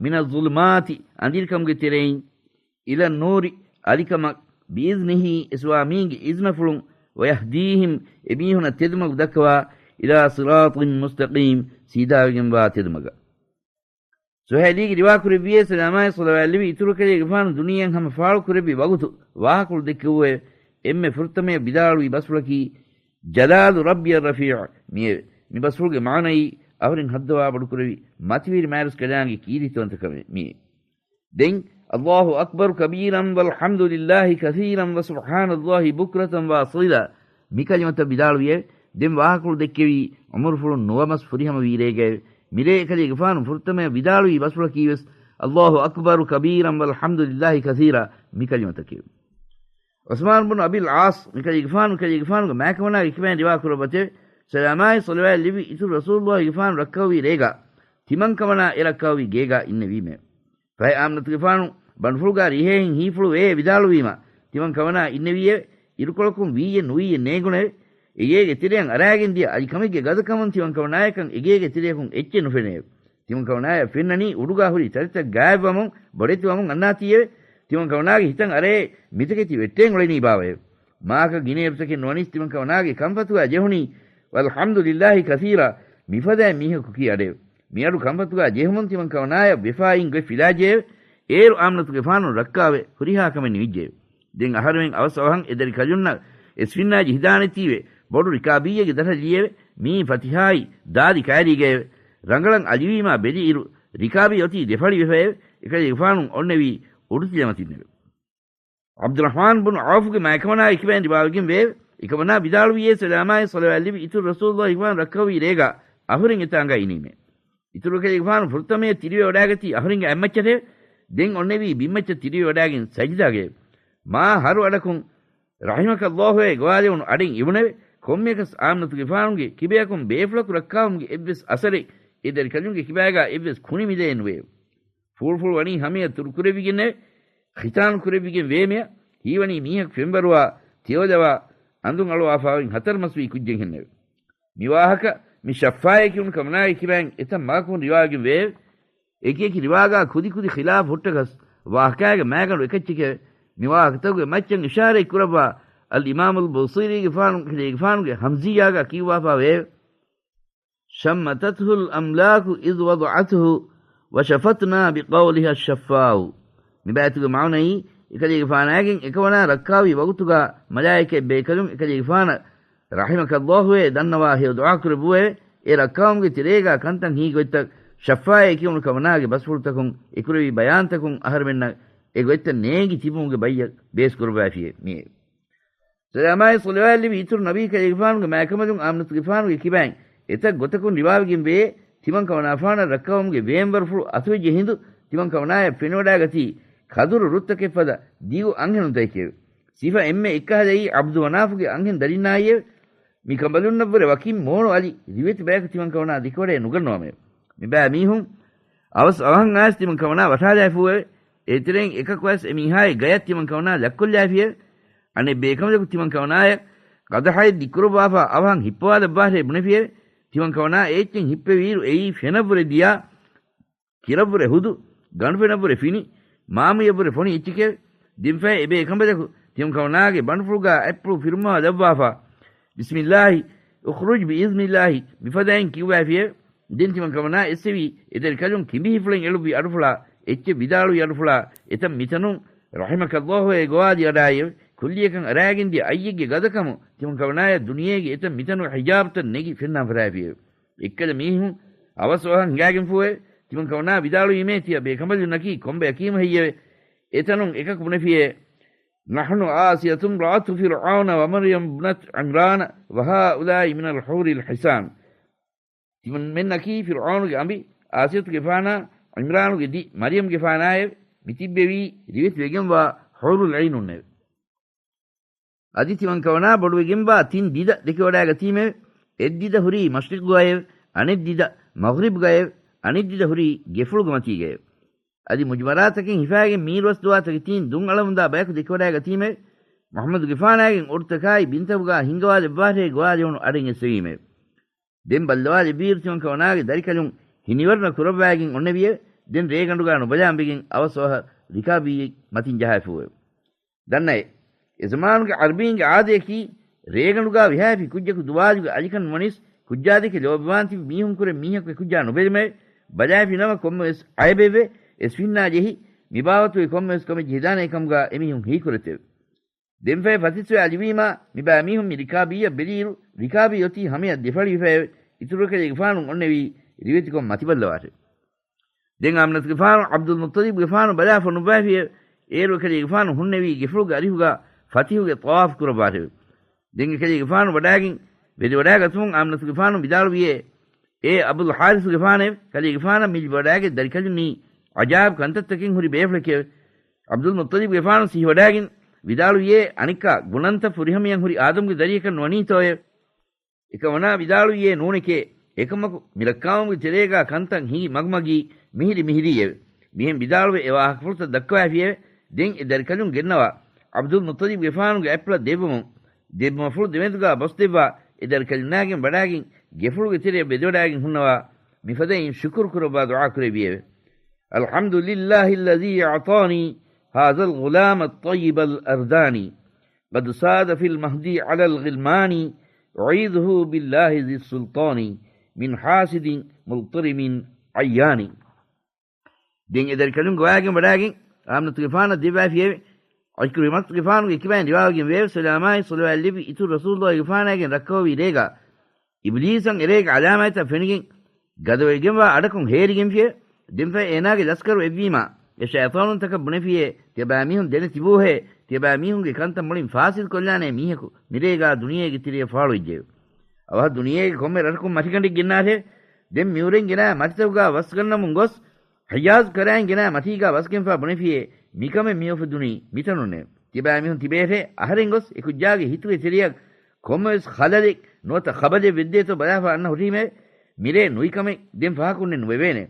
مِنَ الظُّلُمَاتِ، އަނދިރިކަމުގެ ތެރެއިން، إِلَى النُّورِ، އަލިކަމަށް، بِإِذْنِهِ، އެ ސުވާމީންގެ އިޒްނަފުޅުން، وَيَهْدِيهِمْ، އެމީހުނަށް ތެދުމަގު ދައްކަވާ، إِلَى صِرَاطٍ مُسْتَقِيمٍ، ސީދާވެގެންވާ ތެދުމަގަށް. ސުހައިލީގެ ރިވާކުރެއްވިއޭ، ސަލާމާއި ޞަލަވާތް ލިބި އިތުރު ކަލޭގެފާނު ދުނިޔެއަށް ހަމަ ފާޅުކުރެއްވި ވަގުތު ވާހަކަފުޅު ދެއްކެވުއޭ. އެންމެ ފުރަތަމަޔަށް ވިދާޅުވި ބަސްފުޅަކީ، جَلَالُ رَبِّيَ الرَّفِيعُ މިއެވެ. މި ބަސްފުޅުގެ މާނައީ، އަހުރެން ހައްދަވާ ބޮޑުކުރެއްވި މަތިވެރި މާތްރަސްކަލާނގެ ކީރިތިވަންތަކަމެވެ. މިއީ ދެން، اللَّهُ أَكْبَرُ كَبِيرًا وَالْحَمْدُ لِلَّهِ كَثِيرًا وَسُبْحَانَ اللَّهِ بُكْرَةً وَأَصِيلًا، މި ކަލިމަތައް ވިދާޅުވިއެވެ. ދެން ވާހަކަފުޅު ދެއްކެވީ، ޢުމުރުފުޅުން ނުވަމަސް ފުރިހަމަ ވީ ރޭގައެވެ. މިރޭ އެކަލޭގެފާނު ފުރަތަމަޔަށް ވިދާޅުވި ބަސްފުޅަކީވެސް، اللَّهُ أَكْبَرُ كَبِيرًا وَالْحَمْدُ لِلَّهِ كَثِيرًا މި ކަލިމަތަކެވެ. ޢުސްމާނު ބުނު އަބިލް ޢާޞް މިކަލޭގެފާނު، ކަލޭގެފާނުގެ މާތްކަމަނާގެ ކިބައިން ރިވާ ކުރައްވަތެވެ. ސަލާމާއި ޞަލަވާތް ލިބި އިތުރު ރަސޫލުއްލާހިގެފާނު ރައްކައުވީ ރޭގާ، ތިމަންކަމަނާ އެ ރައްކައުވީ ގޭގާ އިންނެވީމެވެ. ފަހެ އާމިނަތުގެފާނު ބަނޑުފުޅުގާ ރިހޭހިން ހީފުޅުވެ ވިދާޅުވީމާ، ތިމަންކަމަނާ އިންނެވީއެވެ. އިރުކޮޅަކުން ވީއެއް ނުވީއެއް ނޭނގުނެވެ. އެ ގޭގެ ތެރެއަށް އަރާގެން ދިޔަ އަލިކަމެއްގެ ގަދަކަމުން ތިމަންކަމަނާޔަކަށް އެ ގޭގެ ތެރެއަކުން އެއްޗެއް ނުފެނެއެވެ. ތިމަންކަމަނާޔަށް ފެންނަނީ އުޑުގާ ހުރި ތަށިތައް ގާތްވަމުން ބޮޑެތިވަމުން އަންނާތީއެވެ. ތިމަންކަމަނާގެ ހިތަށް އަރައޭ، މިތަކެތި ވެއްޓެން އުޅެނީ ބާވައެވެ. މާކަ ގިނައިރުތަކެއް ނުވަނީސް ތިމަންކަމަނާގެ ކަންފަތުގާ ޖެހުނީ، وَالْحَمْدُ لِلَّهِ كَثِيرًا، މިފަދައިން މީހަކު ކީ އަޑެވެ. މިއަޑު ކަންފަތުގާ ޖެހުމުން ތިމަންކަމަނާޔަށް ވެފާއިން ގޮތް ފިލާޖެއެވެ. އޭރު އާމިނަތުގެފާނު ރައްކާވެ ހުރިހާ ކަމެއް ނިމިއްޖެއެވެ. ދެން އަހަރުމެން އަވަސް އަވަހަށް އެ ދަރިކަލުންނަށް އެ ސްފިންނާ ޖެހިދާނެތީވެ، ބޮޑު ރިކާބީއެއްގެ ދަށަށް ލިޔެވެ. މިއީ ފަތިހާއި ދާދި ކައިރީގައެވެ. ރަނގަޅަށް އަލިވީމާ ބެލި އިރު، ރިކާބީ އޮތީ ދެފަޅިވެފައެވެ. އެކަލޭގެފާނު އޮންނެވީ އުޑުތިލަމަތިންނެވެ. ޢަބްދުއްރަޙްމާން ބުނު ޢައުފުގެ މާތްކަމަނާގެ ކިބައިން ރިވާވެގެން ވެއެވެ. އެކަމަނާ ވިދާޅުވިއޭ، ސަލާމާއި ޞަލަވާތް ލިބި އިތުރު ރަސޫލުއްލާހިގެފާނު ރައްކައުވީ ރޭގާ އަހުރެން އެތާނގާ އިނީމޭ. އިތުރު ކަލޭގެފާނު ފުރަތަމަޔަށް ތިރިވެވަޑާގަތީ އަހުރެންގެ އަތްމައްޗަށެވެ. ދެން އޮންނެވީ ބިންމައްޗަށް ތިރިވެވަޑާގެން ސަޖިދާގައެވެ. މާ ހަރު އަޑަކުން ރަޙިމަކައްލާހުއޭ ގޮވާލެވުނު އަޑެއް އިވުނެވެ. ކޮންމެއަކަސް އާމިނަތުގެފާނުގެ ކިބަޔަކުން ބޭފުޅަކު ރައްކާވުމުގެ އެއްވެސް އަސަރެއް އެ ދަރިކަލުންގެ ކިބާގާ އެއްވެސް ކުނި މިލައެއް ނުވެއެވެ. ފޫޅުފުޅު ވަނީ ހަމަޔަށް ތުރުކުރެއްވިގެންނެވެ. ޚިތާނު ކުރެއްވިގެން ވޭމެޔަށް ހީވަނީ މީހަކު ފެންވަރުވާ، ތެޔޮލަވާ، އަނދުން އަޅުވާފާވެގެން ހަތަރު މަސްވީ ކުއްޖެއްހެންނެވެ. މި ވާހަކަ މި ޝައްފާއޭ ކިޔުނު ކަމަނާގެ ކިބައިން އެތައް މަގަކުން ރިވާވެގެން ވެއެވެ. އެކިއެކި ރިވާގާ ކުދިކުދި ޚިލާފު ހުއްޓަކަސް ވާހަކާގެ މާގަނޑު އެކައްޗެކެވެ. މި ވާހަކަތަކުގެ މައްޗަށް އިޝާރަތް ކުރައްވާ އަލް އިމާމުލް ބޫޞީރީގެފާނު ކަލޭގެފާނުގެ ހަމްޒިއްޔާގާ ކިޔުއްވާފާ ވެއެވެ. شمتته الأملاك إذ وضعته وشفتنا بقولها الشفاء. މި ބައިތުގެ މާނައީ، އެކަލޭގެފާނާގެން އެކަމަނާ ރައްކާވި ވަގުތުގާ މަލާއިކަތް ބޭކަލުން އެކަލޭގެފާނަށް ރަޙިމަކައްލާހުއޭ ދަންނަވާ ހެޔޮ ދުޢާ ކުރެއްވުއެވެ. އެ ރައްކާވުމުގެ ތެރޭގާ ކަންތައް ހީގޮތްތައް ޝައްފާއޭ ކިޔުނު ކަމަނާގެ ބަސްފުޅުތަކުން އެކުރެވި ބަޔާންތަކުން އަހަރުމެންނަށް އެ ގޮތްތައް ނޭނގި ތިބުމުގެ ބައްޔަށް ބޭސް ކުރައްވައިފިއެވެ. މިއެވެ. ސަލާމާއި ޞަލަވާތް ލިބި އިތުރު ނަބީ ކަލޭގެފާނުގެ މާތްކަމަލުން އާމިނަތުގެފާނުގެ ކިބައިން އެތައް ގޮތަކުން ރިވާވެގެން ވޭ، ތިމަންކަމަނާފާނަށް ރައްކާވުމުގެ ވޭންވަރުފުޅު އަތުވެއްޖެ ހިނދު، ތިމަންކަމަނާޔަށް ފެނިވަޑާގަތީ ކަދުރު ރުއްތަކެއްފަދަ ދިގު އަންހެނުންތަކެކެވެ. ސިފަ އެންމެ އެއްކަހަލައީ ޢަބްދު މަނާފުގެ އަންހެން ދަރިންނާއިއެވެ. މި ކަނބަލުންނަށްވުރެ ވަކިން މޫނު އަލި ރިވެތި ބަޔަކު ތިމަންކަމަނާ ދެކެވަޑައެއް ނުގަންނަވަމެވެ. މިބައި މީހުން އަވަސް އަވަހަށް އައިސް ތިމަންކަމަނާ ވަށާލައިފޫއެވެ. އޭތެރެއިން އެކަކު އައިސް އެމީހާގެ ގަޔަށް ތިމަންކަމަނާ ލައްކޮށްލައިފިއެވެ. އަނެއް ބޭކަނބަލަކު ތިމަންކަމަނާޔަށް ޤަދަޙައެއް ދިއްކުރައްވާފަ އަވަހަށް ހިއްޕަވާލައްވާށޭ ބުނެފިއެވެ. ތިމަން ކަމަނާ އެ އެއްޗެއް ހިއްޕެވިއިރު އެއީ ފެނަށްވުރެ ދިޔާ، ކިރަށްވުރެ ހުދު، ގަނޑުފެނަށްވުރެ ފިނި، މާމުޔަށްވުރެ ފޮނި އެއްޗެކެވެ. ދެންފަހެ އެބޭކަނބަލަކު ތިމަން ކަމަނާގެ ބަނޑުފުޅުގާ އަތްޕުޅު ފިރުމަވާލައްވާފަ، بسم الله اخرج بإذن الله މިފަދައިން ކިޔުއްވައިފިއެވެ. ދެން ތިމަން ކަމަނާ އެއްސެވީ، އެ ދަރިކަލުން ކިނބި ހިފުޅެއް އެޅުއްވި އަޑުފުޅާ، އެއްޗެއް ވިދާޅުވި އަޑުފުޅާ، އެތަން މިތަނުން رحمك الله އޭ ގޮވާލި އަޑާއެވެ. ކުއްލިއަކަށް އަރާގެން ދިޔަ އައްޔެއްގެ ގަދަކަމު ތިމަން ކަމަނާޔަށް ދުނިޔޭގެ އެތަން މިތަނުގެ ހިޖާބުތައް ނެގި ފެންނާން ފަށާފިއެވެ. އެއްކަލަ މީހުން އަވަސް އަވަހަށް ހިނގާގެންފޫއެވެ. ތިމަން ކަމަނާ ވިދާޅުވީމޭ، ތިޔަ ބޭކަނބަލުންނަކީ ކޮންބަޔަކީމު ހެއްޔެވެ؟ އެތަނުން އެކަކު ބުނެފިއޭ، نحن آسية امرأة فرعون ومريم ابنة عمران وهؤلاء من الحور الحصان. ތިމަންމެންނަކީ ފިރްޢައުނުގެ އަނބި، އާސިޔަތުގެފާނާ، ޢިމްރާނުގެ ދި، މަރިޔަމްގެފާނާއެވެ. މިތިއްބެވީ ރިވެތިވެގެންވާ ޙޫރުލްޢީނުންނެވެ. އަދި ތިމަން ކަމަނާ ބޮޑުވެގެންވާ ތިން ދިދަ ދެކެވަޑައިގަތީމެވެ. އެއްދިދަ ހުރީ މަޝްރިޤުގައެވެ. އަނެއްދިދަ މަޣްރިބުގައެވެ. އަނެއްދިދަ ހުރީ ގެފުޅުގެ މަތީގައެވެ. އަދި މުޖުމަރާތަކެއް ހިފާގެން މީރުވަސް ދުވާތަކެތީން ދުން އަޅަމުންދާ ބަޔަކު ދެކެވަޑައިގަތީމެވެ. މުޙައްމަދުގެފާނާގެން އުޑުތަކާއި ބިންތަކުގާ ހިންގަވާލެއްވާށޭ ގޮވާލެވުނު އަޑެއް އެއްސެވީމެވެ. ދެން ބައްލަވާލެއްވިއިރު ތިމަން ކަމަނާގެ ދަރިކަލުން ހިނިވަރުނަ ކުރައްވައިގެން އޮންނެވިއެވެ. ދެން ރޭގަނޑުގާ ނުބަލާން ވެގެން އަވަސް އަވަހަށް ރިކާބީއެއް މަތިން ޖަހާފޫއެވެ. ދަންނައޭ، އެ ޒަމާނުގެ ޢަރަބީންގެ އާދަޔަކީ، ރޭގަނޑުގާ ވިހާފި ކުއްޖަކު ދުވާލުގެ އަލިކަން ނުވަނީސް، ކުއްޖާދެކެ ލޯބިވާން ތިބި މީހުންކުރެ މީހަކު އެ ކުއްޖާ ނުބެލުމެވެ. ބަލާފިނަމަ ކޮންމެވެސް ޢައިބެއްވެ، އެސްފިންނާ ޖެހި، މިބާވަތުގެ ކޮންމެވެސް ކަމެއް ޖެހިދާނޭ ކަމުގާ އެމީހުން ހީކުރެތެވެ. ދެންފަހެ ފަތިސްވެ އަލިވީމާ، މިބާ މީހުން މި ރިކާބީއަށް ބެލިއިރު، ރިކާބީ އޮތީ ހަމަޔަށް ދެފަޅިވެފައެވެ. އިތުރު އެކަލޭގެފާނު އޮންނެވީ ރިވެތިކޮށް މަތިބައްލަވާށެވެ. ދެން އާމިނަތުގެފާނު ޢަބްދުލް މުއްޠަލިބުގެފާނު ބަލާ ފޮނުއްވައިފިއެވެ. އޭރު އެކަލޭގެފާނު ހުންނެވީ ގެފުޅުގެ އަރިހުގާ ފަތިހުގެ ޠަވާފު ކުރައްވާށެވެ. ދެން އެކަލޭގެފާނު ވަޑާގެން ވެދެވަޑާގަތުމުން އާމިނަތުގެފާނު ވިދާޅުވިއޭ، އޭ އަބުލް ޙާރިސުގެފާނެވެ. ކަލޭގެފާނަށް މި ލިބިވަޑާގެ ދަރިކަލުންނީ ޢަޖާއިބު ކަންތައްތަކެއް ހުރި ބޭފުޅެކެވެ. ޢަބްދުލް މުއްޠަލިބުގެފާނު ސިހިވަޑާގެން ވިދާޅުވިއޭ، އަނެއްކާ ގުނަންތައް ފުރިހަމަޔަށް ހުރި އާދަމުގެ ދަރިޔަކަށް ނުވަނީތޯއެވެ؟ އެކަމަނާ ވިދާޅުވިއޭ، ނޫނެކޭ. އެކަމަކު، މި ރައްކާވުމުގެ ތެރޭގާ ކަންތައް ހިނގި މަގުމަގީ މިހިރި މިހިރީއެވެ. މިހެން ވިދާޅުވެ އެ ވާހަކަފުޅުތައް ދައްކަވައިފިއެވެ. ދެން އެ ދަރިކަލުން ގެންނަވާ، ޢަބްދުލް މުއްޠަލިބުގެފާނުގެ އަތްޕުޅަށް ދެއްވުމުން، ދެއްވުމަފުޅު ދެމެދުގާ ބޮސްދެއްވާ، އެ ދަރިކަލުންނާގެން ވަޑާގެން ގެފުޅުގެ ތެރެއަށް ވެދެވަޑާގެން ހުންނަވާ، މިފަދައިން ޝުކުރު ކުރައްވާ ދުޢާ ކުރެއްވިއެވެ. الحمد لله الذي أعطاني هذا الغلام الطيب الأرداني، قد ساد في المهد على الغلمان، أعيذه بالله ذي السلطان من حاسد مضطرم عيان. ދެން އެ ދަރިކަލުން ގޮވާގެން ވަޑާގެން އާމިނަތުގެފާނަށް ދެއްވާފިއެވެ. އަޝްކުރު މަތުގެފާނުގެ ކިބައިން ރިވާވެގެން ވެއެވެ. ސަލާމާއި ޞަލަވާތް ލެއްވި އިތުރު ރަސޫލުގެފާނާގެން ރައްކަވަވި ރޭގާ، އިބްލީސަށް އެރޭގެ ޢަލާމާތްތައް ފެނިގެން، ގަދަވެގެންވާ އަޑަކުން ހޭރިގެންފިއެވެ. ދެންފަހެ އޭނާގެ ލަސްކަރު އެއްވީމާ، އެ ޝައިޠާނުންތަކަށް ބުނެފިއޭ، ތިޔަބައިމީހުން ދެނެތިބޫހޭ، ތިޔަބައިމީހުންގެ ކަންތައް މުޅިން ފާސިދުކޮށްލާނޭ މީހަކު މިރޭގާ ދުނިޔޭގެ ތެރެއަށް ފާޅުވެއްޖެއެވެ. އަވަހަށް ދުނިޔޭގެ ކޮންމެ ރަށަކުން މަށިގަނޑެއް ގެންނާށޭ. ދެން މިއުރެން ގެނާ މަޓިތަކުގާ ވަސްގަންނަމުން ގޮސް، ޙިޖާޒު ކަރައިން ގެނާ މަތީގާ ވަސްގެންފާ ބުނެފިއޭ، މިކަމެއް މިއުފެދުނީ މިތަނުންނޭ. ތިބާމީހުން ތިބޭށޭ، އަހަރެން ގޮސް އެ ކުއްޖާގެ ހިތުގެ ތެރެއަށް ކޮންމެވެސް ޚަލަލެއް ނުވަތަ ޚަބަލެއް ވެއްދޭތޯ ބަލާފާ އަންނަ ހުރީމޭ، މިރޭ ނުވި ކަމެއް ދެން ފަހަކުންނެއް ނުވެވޭނެ.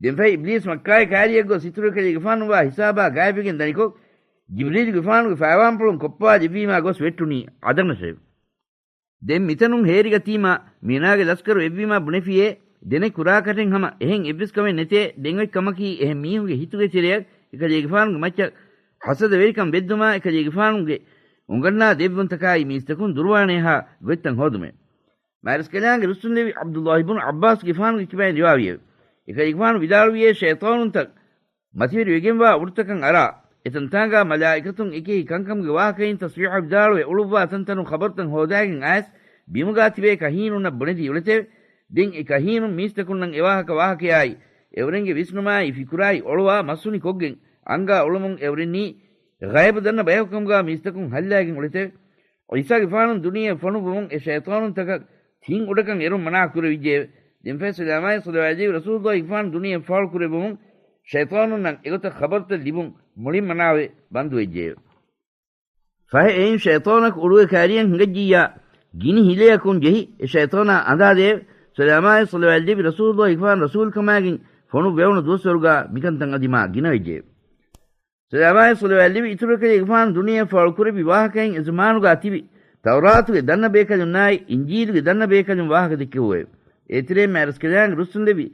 ދެންފަހެ އިބްލީސް މައްކާގެ ކައިރިއަށް ގޮސް އިތުރު އެކަލޭގެފާނުވާ ހިސާބާ ގާތްވެގެން ދަނިކޮށް، ޖިބްރީލުގެފާނުގެ ފައިވާންޕުޅުން ކޮށްޕަވާލެއްވީމާ ގޮސް ވެއްޓުނީ ޢަދަނަށެވެ. ދެން މިތަނުން ހޭރިގަތީމާ، މީނާގެ ލަސްކަރު އެއްވީމާ ބުނެފިއޭ، ދެނެއް ކުރާކަށެއް ހަމަ އެހެން އެއްވެސް ކަމެއް ނެތޭ، ދެން އޮތް ކަމަކީ އެހެން މީހުންގެ ހިތުގެ ތެރެއަށް އެކަލޭގެފާނުގެ މައްޗަށް ހަސަދަވެރިކަން ވެއްދުމާ، އެކަލޭގެފާނުގެ އުނގަންނާ ދެއްވުންތަކާއި މީސްތަކުން ދުރުވާނޭހާ ގޮތްތައް ހޯދުމޭ. މާތްރަސްކަލާނގެ ރުއްސުންލެވި ޢަބްދުﷲ ބުނު ޢައްބާސްގެފާނުގެ ކިބައިން ރިވާވިއެވެ. އެކަލޭގެފާނު ވިދާޅުވިއޭ، ޝައިޠާނުންތައް މަތިވެރިވެގެންވާ އުޑުތަކަށް އަރާ، އެތަންތާނގާ މަލާއިކަތުން އެކި އެކި ކަންކަމުގެ ވާހަކައިން ތަސްބީޙަ ވިދާޅުވެ އުޅުއްވާ ތަންތަނުން ޚަބަރުތައް ހޯދާގެން އައިސް، ބިމުގާ ތިބޭ ކަހީނުންނަށް ބުނެދީ އުޅެތެވެ. ދެން އެ ކަހީނުން މީސްތަކުންނަށް އެވާހަކަ ވާހަކަޔާއި، އެއުރެންގެ ވިސްނުމާއި ފިކުރާއި އޮޅުވާ މަސްހުނި ކޮށްގެން އަންގާ އުޅުމުން އެއުރެންނީ ޣައިބު ދަންނަ ބަޔަކު ކަމުގާ މީސްތަކުން ހައްލާގެން އުޅެތެވެ. ޢީސާގެފާނު ދުނިޔެ ފޮނުއްވުމުން އެ ޝައިޠާނުންތަކަށް ތިން އުޑަކަށް އެރުން މަނާ ކުރެވިއްޖެއެވެ. ދެންފަހެ ސަލާމާއި ޞަލަވާތް ލެއްވި ރަސޫލުﷲ ގެފާނު ދުނިޔެ ފާޅު ކުރެއްވުމުން ޝައިޠާނުންނަށް އެގޮތަށް ޚަބަރުތައް ލިބުން މުޅިން މަނާވެ ބަންދުވެއްޖެއެވެ. ފަހެ އެއިން ޝައިޠާނަކު އުޑުގެ ކައިރިއަށް ހިނގައްޖިއްޔާ، ގިނި ހިލަޔަކުން ޖެހި އެ ޝައިޠާނާ އަނދާދެއެވެ. ސަލާމާއި ޞަލަވާތް ލެއްވި ރަސޫލުﷲ ގެފާނު ރަސޫލުކަމާގެން ފޮނުއްވެވުނު ދުވަސްވަރުގާ މިކަންތައް އަދި މާ ގިނަވެއްޖެއެވެ. ސަލާމާއި ޞަލަވާތް ލެއްވި އިތުރު އެކަލޭގެފާނު ދުނިޔެއަށް ފާޅު ކުރެއްވި ވާހަކައިން އެ ޒަމާނުގާ ތިބި ތައުރާތުގެ ދަންނަ ބޭކަލުންނާއި އިންޖީލުގެ ދަންނަ ބޭކަލުން ވާހަކަ ދެއްކެވުއެވެ. އޭތެރޭން މާތްރަސްކަލާނގެ ރުއްސުންލެއްވި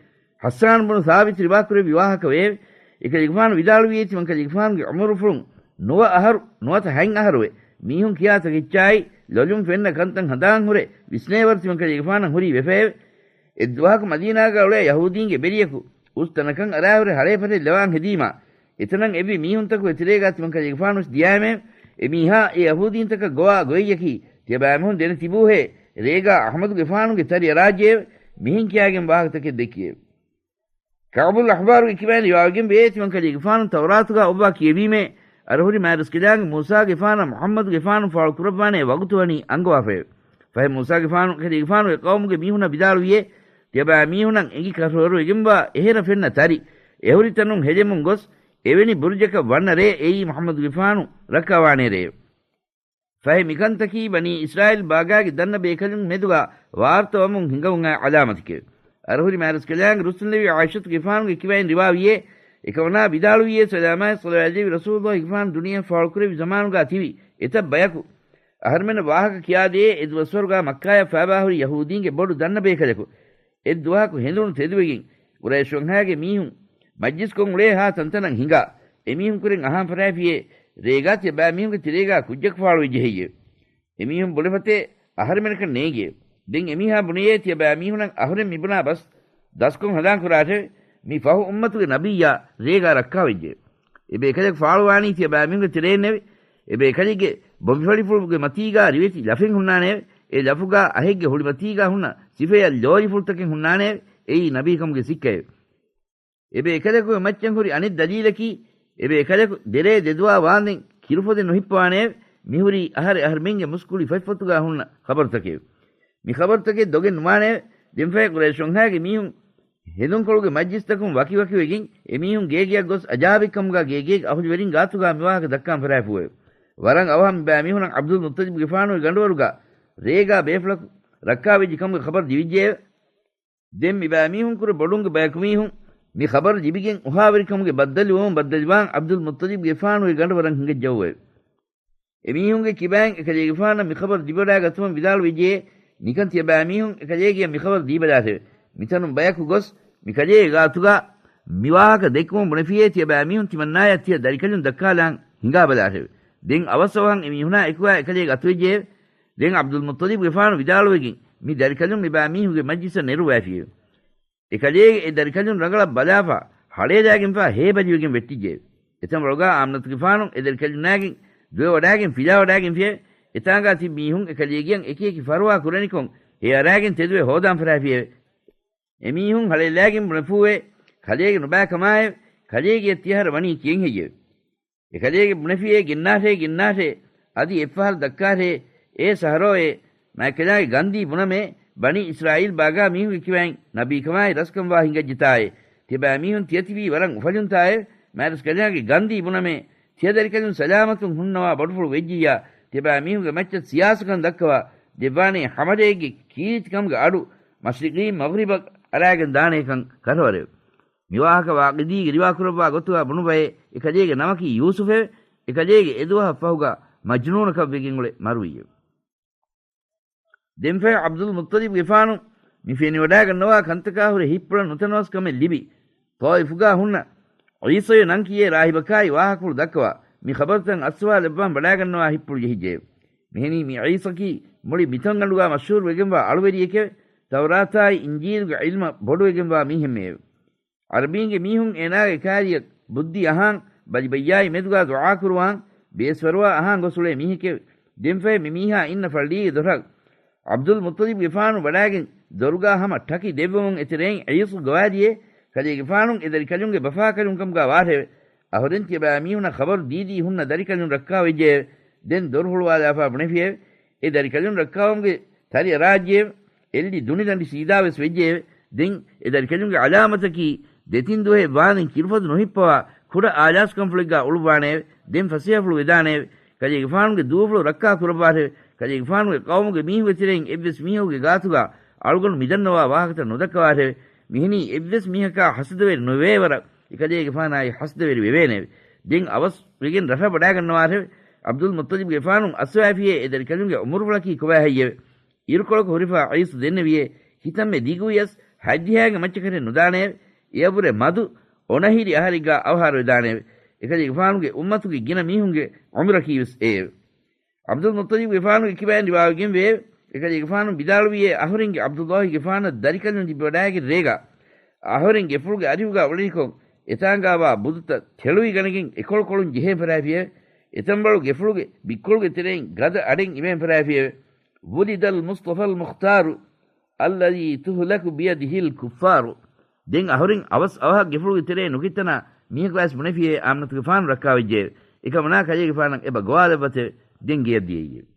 ޙައްސާން ބުނު ސާބިތު ރިވާކުރެއްވި ވާހަކަ ވެއެވެ. އެކަލޭގެފާނު ވިދާޅުވިއޭ ތިމަންކަލޭގެފާނުގެ ޢުމުރުފުޅުން ނުވަ އަހަރު ނުވަތަ ހަތް އަހަރުވެ، މީހުން ކިޔާ ތަކެއްޗާއި ލޮލުން ފެންނަ ކަންތައް ހަނދާން ހުރެ ވިސްނޭވަރު ތިމަންކަލޭގެފާނަށް ހުރީ ވެފައެވެ. އެއްދުވަހަކު މަދީނާގަ އުޅޭ ޔަހޫދީންގެ ވެރިޔަކު އުސް ތަނަކަށް އަރާހުރެ ހަޅޭ ފަށެއް ލަވާން ހެދީމާ، އެތަނަށް އެއްވި މީހުންތަކުގެ ތެރޭގާ ތިމަންކަލޭގެފާނުވެސް ދިޔައެމެ. އެ މީހާ އެ ޔަހޫދީންތަކަށް ގޮވާ ގޮތްޔަކީ ތިޔަބައިމީހުން ދެނެތިބޫހޭ ރޭގާ އަޙްމަދުގެފާނުގެ ތަރި އަރާއްޖެއެވެ. މިހެން ކިޔާގެން ވާހަކަތަކެއް ދެއްކިއެވެ. ކަޢުބުލް އަޙްބާރުގެ ކިބައިން ރިވާވެގެން ވޭ ތިމަންކަލޭގެފާނު ތައުރާތުގާ އޮއްވާ ކިޔެވީމޭ، އަރަހުރި މާތްރަސްކަލާނގެ މޫސާގެފާނަށް މުޙައްމަދުގެފާނު ފާޅު ކުރައްވާނޭ ވަގުތު ވަނީ އަންގަވާފައެވެ. ފަހެ މޫސާގެފާނު ކަލޭގެފާނުގެ ޤައުމުގެ މީހުންނަށް ވިދާޅުވިއޭ، ތިޔަބައިމީހުނަށް އެނގި ކަށަވަރުވެގެންވާ އެހެރަ ފެންނަ ތަރި، އެހުރި ތަނުން ހެލެމުން ގޮސް، އެވެނި ބުރުޖަކަށް ވަންނަ ރޭ އެއީ މުޙައްމަދުގެފާނު ރައްކާވާނޭ ރޭ. ފަހެ މިކަންތަކީ ބަނީ އިސްރާއީލް ބާގާގެ ދަންނަ ބޭކަލުން މެދުގާ ވާރުތަވަމުން ހިނގަމުން އައި ޢަލާމަތެކެވެ. އަރަހުރި މާތްރަސްކަލާނގެ ރުއްސުންލެވި ޢާއިޝަތުގެފާނުގެ ކިބައިން ރިވާވިއޭ، އެކަމަނާ ވިދާޅުވިއޭ ސަލާމާއި ޞަލަވާތްލެއްވި ރަސޫލުއްލާހިގެފާނު ދުނިޔެއަށް ފާޅުކުރެއްވި ޒަމާނުގާ ތިބި އެތައް ބަޔަކު، އަހަރުމެންނަށް ވާހަކަ ކިޔާދޭ، އެ ދުވަސްވަރުގާ މައްކާޔަށް ފާބާހުރި ޔަހޫދީންގެ ބޮޑު ދަންނަ ބޭކަލަކު އެއްދުވަހަކު ހެނދުނު ތެދުވެގެން، ޤުރައިޝް ވަންހާގެ މީހުން މަޖްލިސްކޮށް އުޅޭ ހާ ތަންތަނަށް ހިނގާ، އެމީހުން ކުރެން އަހާން ފަރާފިޔޭ، ރޭގާ ތިޔަބައިމީހުންގެ ތެރޭގާ ކުއްޖަކު ފާޅުވެއްޖެ ހެއްޔެވެ؟ އެމީހުން ބުނެފަތޭ އަހަރެމެނަކަށް ނޭނގޭ. ދެން އެމީހާ ބުނެޔޭ ތިޔަބައިމީހުނަށް އަހުރެން މިބުނާ ބަސް ދަސްކޮށް ހަނދާން ކުރާށެވެ. މި ފަހު އުއްމަތުގެ ނަބިއްޔާ ރޭގާ ރައްކާވެއްޖެ. އެ ބޭކަލެއް ފާޅުވާނީ ތިޔަބައިމީހުންގެ ތެރެއިންނެވެ. އެ ބޭކަލެއްގެ ބޮނބިފަޅިފުޅުގެ މަތީގާ ރިވެތި ލަފެއް ހުންނާނެއެވެ. އެ ލަފުގާ އަހެއްގެ ހުޅިމަތީގާ ހުންނަ ސިފަޔަށް ލޯލިފުޅުތަކެއް ހުންނާނެއެވެ. އެއީ ނަބީކަމުގެ ސިއްކައެވެ. އެބޭކަލަކުގެ މައްޗަށް ހުރި އަނެއް ދަލީލަކީ، އެބޭކަލަކު ދެރޭ ދެދުވާ ވާންދެން ކިރުފޮދެއް ނުހިއްޕަވާނެއެވެ. މިހުރީ އަހަރެއް އަހަރުމެންގެ މުސްކުޅި ފަތްފޮތުގާ ހުންނަ ޚަބަރުތަކެވެ. މި ޚަބަރުތަކެއް ދޮގެއް ނުވާނެއެވެ. ދެންފަހެ ޤުރައިޝް ވަންހާގެ މީހުން ހެނދުންކޮޅުގެ މަޖްލިސްތަކުން ވަކިވަކިވެގެން، އެމީހުން ގޭގެއަށް ގޮސް އަޖާބެއްކަމުގާ ގޭގޭގެ އަހުލުވެރިން ގާތުގާ މިވާހަކަ ދައްކާން ފަރާފުއެވެ. ވަރަށް އަވަހަށް މިބައިމީހުނަށް ޢަބްދުލް މުއްޠަލިބުގެފާނުގެ ގަނޑުވަރުގާ ރޭގާ ބޭފުޅަކު ރައްކާވެއްޖެ ކަމުގެ ޚަބަރު ލިބިއްޖެއެވެ. ދެން މިބައިމީހުންކުރެ ބޮޑުންގެ ބަޔަކުމީހުން މި ޚަބަރު ލިބިގެން އުހާވެރިކަމުގެ ބައްދަލުވުމުން ބައްދަލުވާން ޢަބްދުލް މުއްޠަލިބުގެފާނުގެ ގަނޑުވަރަށް ހިނގައްޖައުއެވެ. އެމީހުންގެ ކިބައިން އެކަލޭގެފާނަށް މި ޚަބަރު ލިބިވަޑާގަތުމަށް ވިދާޅުވެއްޖެ، ނިކަން ތިޔަބައިމީހުން އެކަލޭގެޔަށް މި ޚަބަރު ދީބަލާށެވެ. މިތަނުން ބަޔަކު ގޮސް މި ކަލޭގެ ގާތުގާ މިވާހަކަ ދެއްކުމުން ބުނެފިޔޭ ތިޔަބައިމީހުން ތިމަންނާޔަށް ތިޔަ ދަރިކަލުން ދައްކާލާން ހިނގާބަލާށެވެ. ދެން އަވަސްއަވަހަށް އެމީހުނާ އެކުގާ އެކަލޭގެ އަތުވެއްޖެއެވެ. ދެން ޢަބްދުލް މުއްޠަލިބުގެފާނު ވިދާޅުވެގެން މި ދަރިކަލުން މިބައިމީހުންގެ މަޖްލިސަށް ނެރުއްވައިފިއެވެ. އެކަލޭގެ އެ ދަރިކަލުން ރަނގަޅަށް ބަލާފަ، ހަޅޭލާގެންފާ ހޭބަލިވެގެން ވެއްޓިއްޖެއެވެ. އެތަންވަޅުގާ އާމިނަތުގެފާނު އެ ދަރިކަލުންނާގެން ދުވެވަޑާގެން ފިލާވަޑާގެންފިއެވެ. އެތާނގާ ތިބި މީހުން އެކަލޭގެޔަށް އެކިއެކި ފަރުވާ ކުރަނިކޮށް ހޭއަރާގެން ތެދުވެ ހޯދާން ފަރާފިއެވެ. އެމީހުން ހަޅޭލާގެން ބުނެފޫއެވެ. ކަލޭގެ ނުބައިކަމާއެވެ. ކަލޭގެޔަށް ތިޔަހަރަ ވަނީ ކިޔެން ހެއްޔެވެ؟ އެކަލޭގެ ބުނެފިއޭ ގެންނާށޭ، ގެންނާށޭ، އަދި އެއްފަހަރު ދައްކާށޭ، އޭ ސަހަރޯއޭ، މާތްކަލާނގެ ގަންދީ ބުނަމޭ، ބަނީ އިސްރާއީލް ބާގާ މީހުންގެ ކިބައިން ނަބީކަމާއި ރަސްކަންވާ ހިނގައްޖެތާއޭ، ތިޔަބައިމީހުން ތިޔަތިބީ ވަރަށް އުފަލުންތާއޭ، މާތްރަސްކަލާނގެ ގަންދީ ބުނަމޭ، ތިޔަ ދަރިކަލުން ސަލާމަތުން ހުންނަވާ ބޮޑުފުޅު ވެއްޖިއްޔާ، ތިޔަބައިމީހުންގެ މައްޗަށް ސިޔާސަތުކަން ދައްކަވާ، ދެއްވާނޭ ހަމަލައެއްގެ ކީރިތިކަމުގެ އަޑު މަޝްރިޤީން މަޣްރިބަށް އަރާގެން ދާނޭކަން ކަށަވަރެވެ. މިވާހަކަ ވާޤިދީގެ ރިވާކުރައްވާ ގޮތުގާ ބުނުބައޭ، އެކަލޭގެ ނަމަކީ ޔޫސުފެވެ. އެކަލޭގެ އެދުވަހަށް ފަހުގާ މަޖްނޫނަކަށްވެގެން އުޅެ މަރުވީއެވެ. ދެންފަހެ ޢަބްދުލް މުއްޠަލިބުގެފާނު މި ފެނިވަޑާގަންނަވާ ކަންތަކާ ހުރެ ހިތްޕުޅަށް ނުތަނަވަސްކަމެއް ލިބި، ޠާއިފުގާ ހުންނަ ޢީސަޔު ނަން ކިޔޭ ރާހިބަކާއި ވާހަކަފުޅު ދައްކަވާ، މި ޚަބަރުތައް އައްސަވާލައްވާން ވަޑާގަންނަވާ ހިތްޕުޅު ޖެހިއްޖެއެވެ. މިހެނީ މި ޢީސަކީ މުޅި މިތަންގަނޑުގާ މަޝްހޫރުވެގެންވާ އަޅުވެރިއެކެވެ. ތައުރާތާއި އިންޖީލުގެ ޢިލްމަށް ބޮޑުވެގެންވާ މީހެއްމެއެވެ. ޢަރަބީންގެ މީހުން އޭނާގެ ކާރިއަށް ބުއްދި އަހާން ބަލިބައްޔާއި މެދުގާ ދުޢާކުރުވާން ބޭސްފަރުވާ އަހާން ގޮސް އުޅޭ މީހެކެވެ. ދެންފަހެ މި މީހާ އިންނަ ފައްޅީގެ ދޮރަށް ޢަބްދުލް މުއްޠަލިބުގެފާނު ވަޑާގެން ދޮރުގާ ހަމަ ޓަކި ދެއްވުމުން އެތެރެއިން ޢީސު ގޮވާލިއޭ، ކަލޭގެފާނު އެ ދަރިކަލުންގެ ބަފާކަލުން ކަމުގާ ވާށެވެ. އަހުރެން ތިޔަބައިމީހުނަށް ޚަބަރު ދީދީ ހުންނަ ދަރިކަލުން ރައްކާވެއްޖެއެވެ. ދެން ދޮރު ހުޅުވާލާފާ ބުނެފިއެވެ. އެ ދަރިކަލުން ރައްކާވުމުގެ ތަރި އަރާއްޖެއެވެ. އެއްލި ދުނިދަނޑި ސީދާވެސް ވެއްޖެއެވެ. ދެން އެ ދަރިކަލުންގެ ޢަލާމަތަކީ، ދެތިން ދުވަހެއް ވާންދެން ކިރުފޮދު ނުހިއްޕަވާ، ކުޑަ އާލާސްކަންފުޅެއްގާ އުޅުއްވާނެއެވެ. ދެން ފަސޭހަފުޅު ވެދާނެއެވެ. ކަލޭގެފާނުގެ ދޫފުޅު ރައްކާ ކުރައްވާށެވެ. ކަލޭގެފާނުގެ ޤައުމުގެ މީހުންގެ ތެރެއިން އެއްވެސް މީހަކުގެ ގާތުގާ އަޅުގަނޑު މިދަންނަވާ ވާހަކަތައް ނުދައްކަވާށެވެ. މިހެނީ އެއްވެސް މީހަކާ ހަސަދަވެރި ނުވޭވަރަށް، އެކަލޭގެފާނާއި ހަސަދަވެރި ވެވޭނެއެވެ. ދެން އަވަސް ވެގެން ރަށަށް ވަޑާގަންނަވާށެވެ. ޢަބްދުލް މުއްޠަލިބުގެފާނު އަސްވާފިއޭ އެ ދަރިކަލުންގެ އުމުރުފުޅަކީ ކޮބާހެއްޔެވެ؟ އިރުކޮޅަކު ހުރިފާ އައިސް ދެންނެވިއޭ، ހިތަށްމެ ދިގުވިޔަސް ހަތްދިހައިގެ މައްޗަކަށެއް ނުދާނެއެވެ. އެއަށްވުރެ މަދު އޮނަހިރި އަހަރެއްގާ އަވަހާރަވެދާނެއެވެ. އެކަލޭގެފާނުގެ އުއްމަތުގެ ގިނަ މީހުންގެ އުމުރަކީވެސް އެއެވެ. ޢަބްދުލް މުއްޠަލިބުގެފާނުގެ ކިބައިން ރިވާވެގެން ވެއެވެ. އެކަލޭގެފާނު ވިދާޅުވިއޭ، އަހުރެންގެ ޢަބްދުﷲގެފާނަށް ދަރިކަލުން ލިބިވަޑައިގެން ރޭގާ އަހުރެން ގެފުޅުގެ އަރިހުގާ އުޅެނިކޮށް، އެތާނގާވާ ބުދުތައް ތެޅުވިގަނެގެން އެކޮޅުކޮޅުން ޖެހޭން ފަށާފިއެވެ. އެތަންބަޅު ގެފުޅުގެ ބިއްކޮޅުގެ ތެރެއިން ގަދަ އަޑެއް އިވޭން ފަށާފިއެވެ. ولد المصطفى المختار الذي تهلك بيده الكفار. ދެން އަހުރެން އަވަސް އަވަހަށް ގެފުޅުގެ ތެރެއިން ނުކިތަނާ މީހަކު ވެސް ބުނެފިއޭ އާމިނަތުގެފާނު ރައްކާވެއްޖެއެވެ. އެކަމަނާ ކަލޭގެފާނަށް އެބަ ގޮވާލައްވަތެވެ. ދެން ގެޔަށް ދިޔައީއެވެ.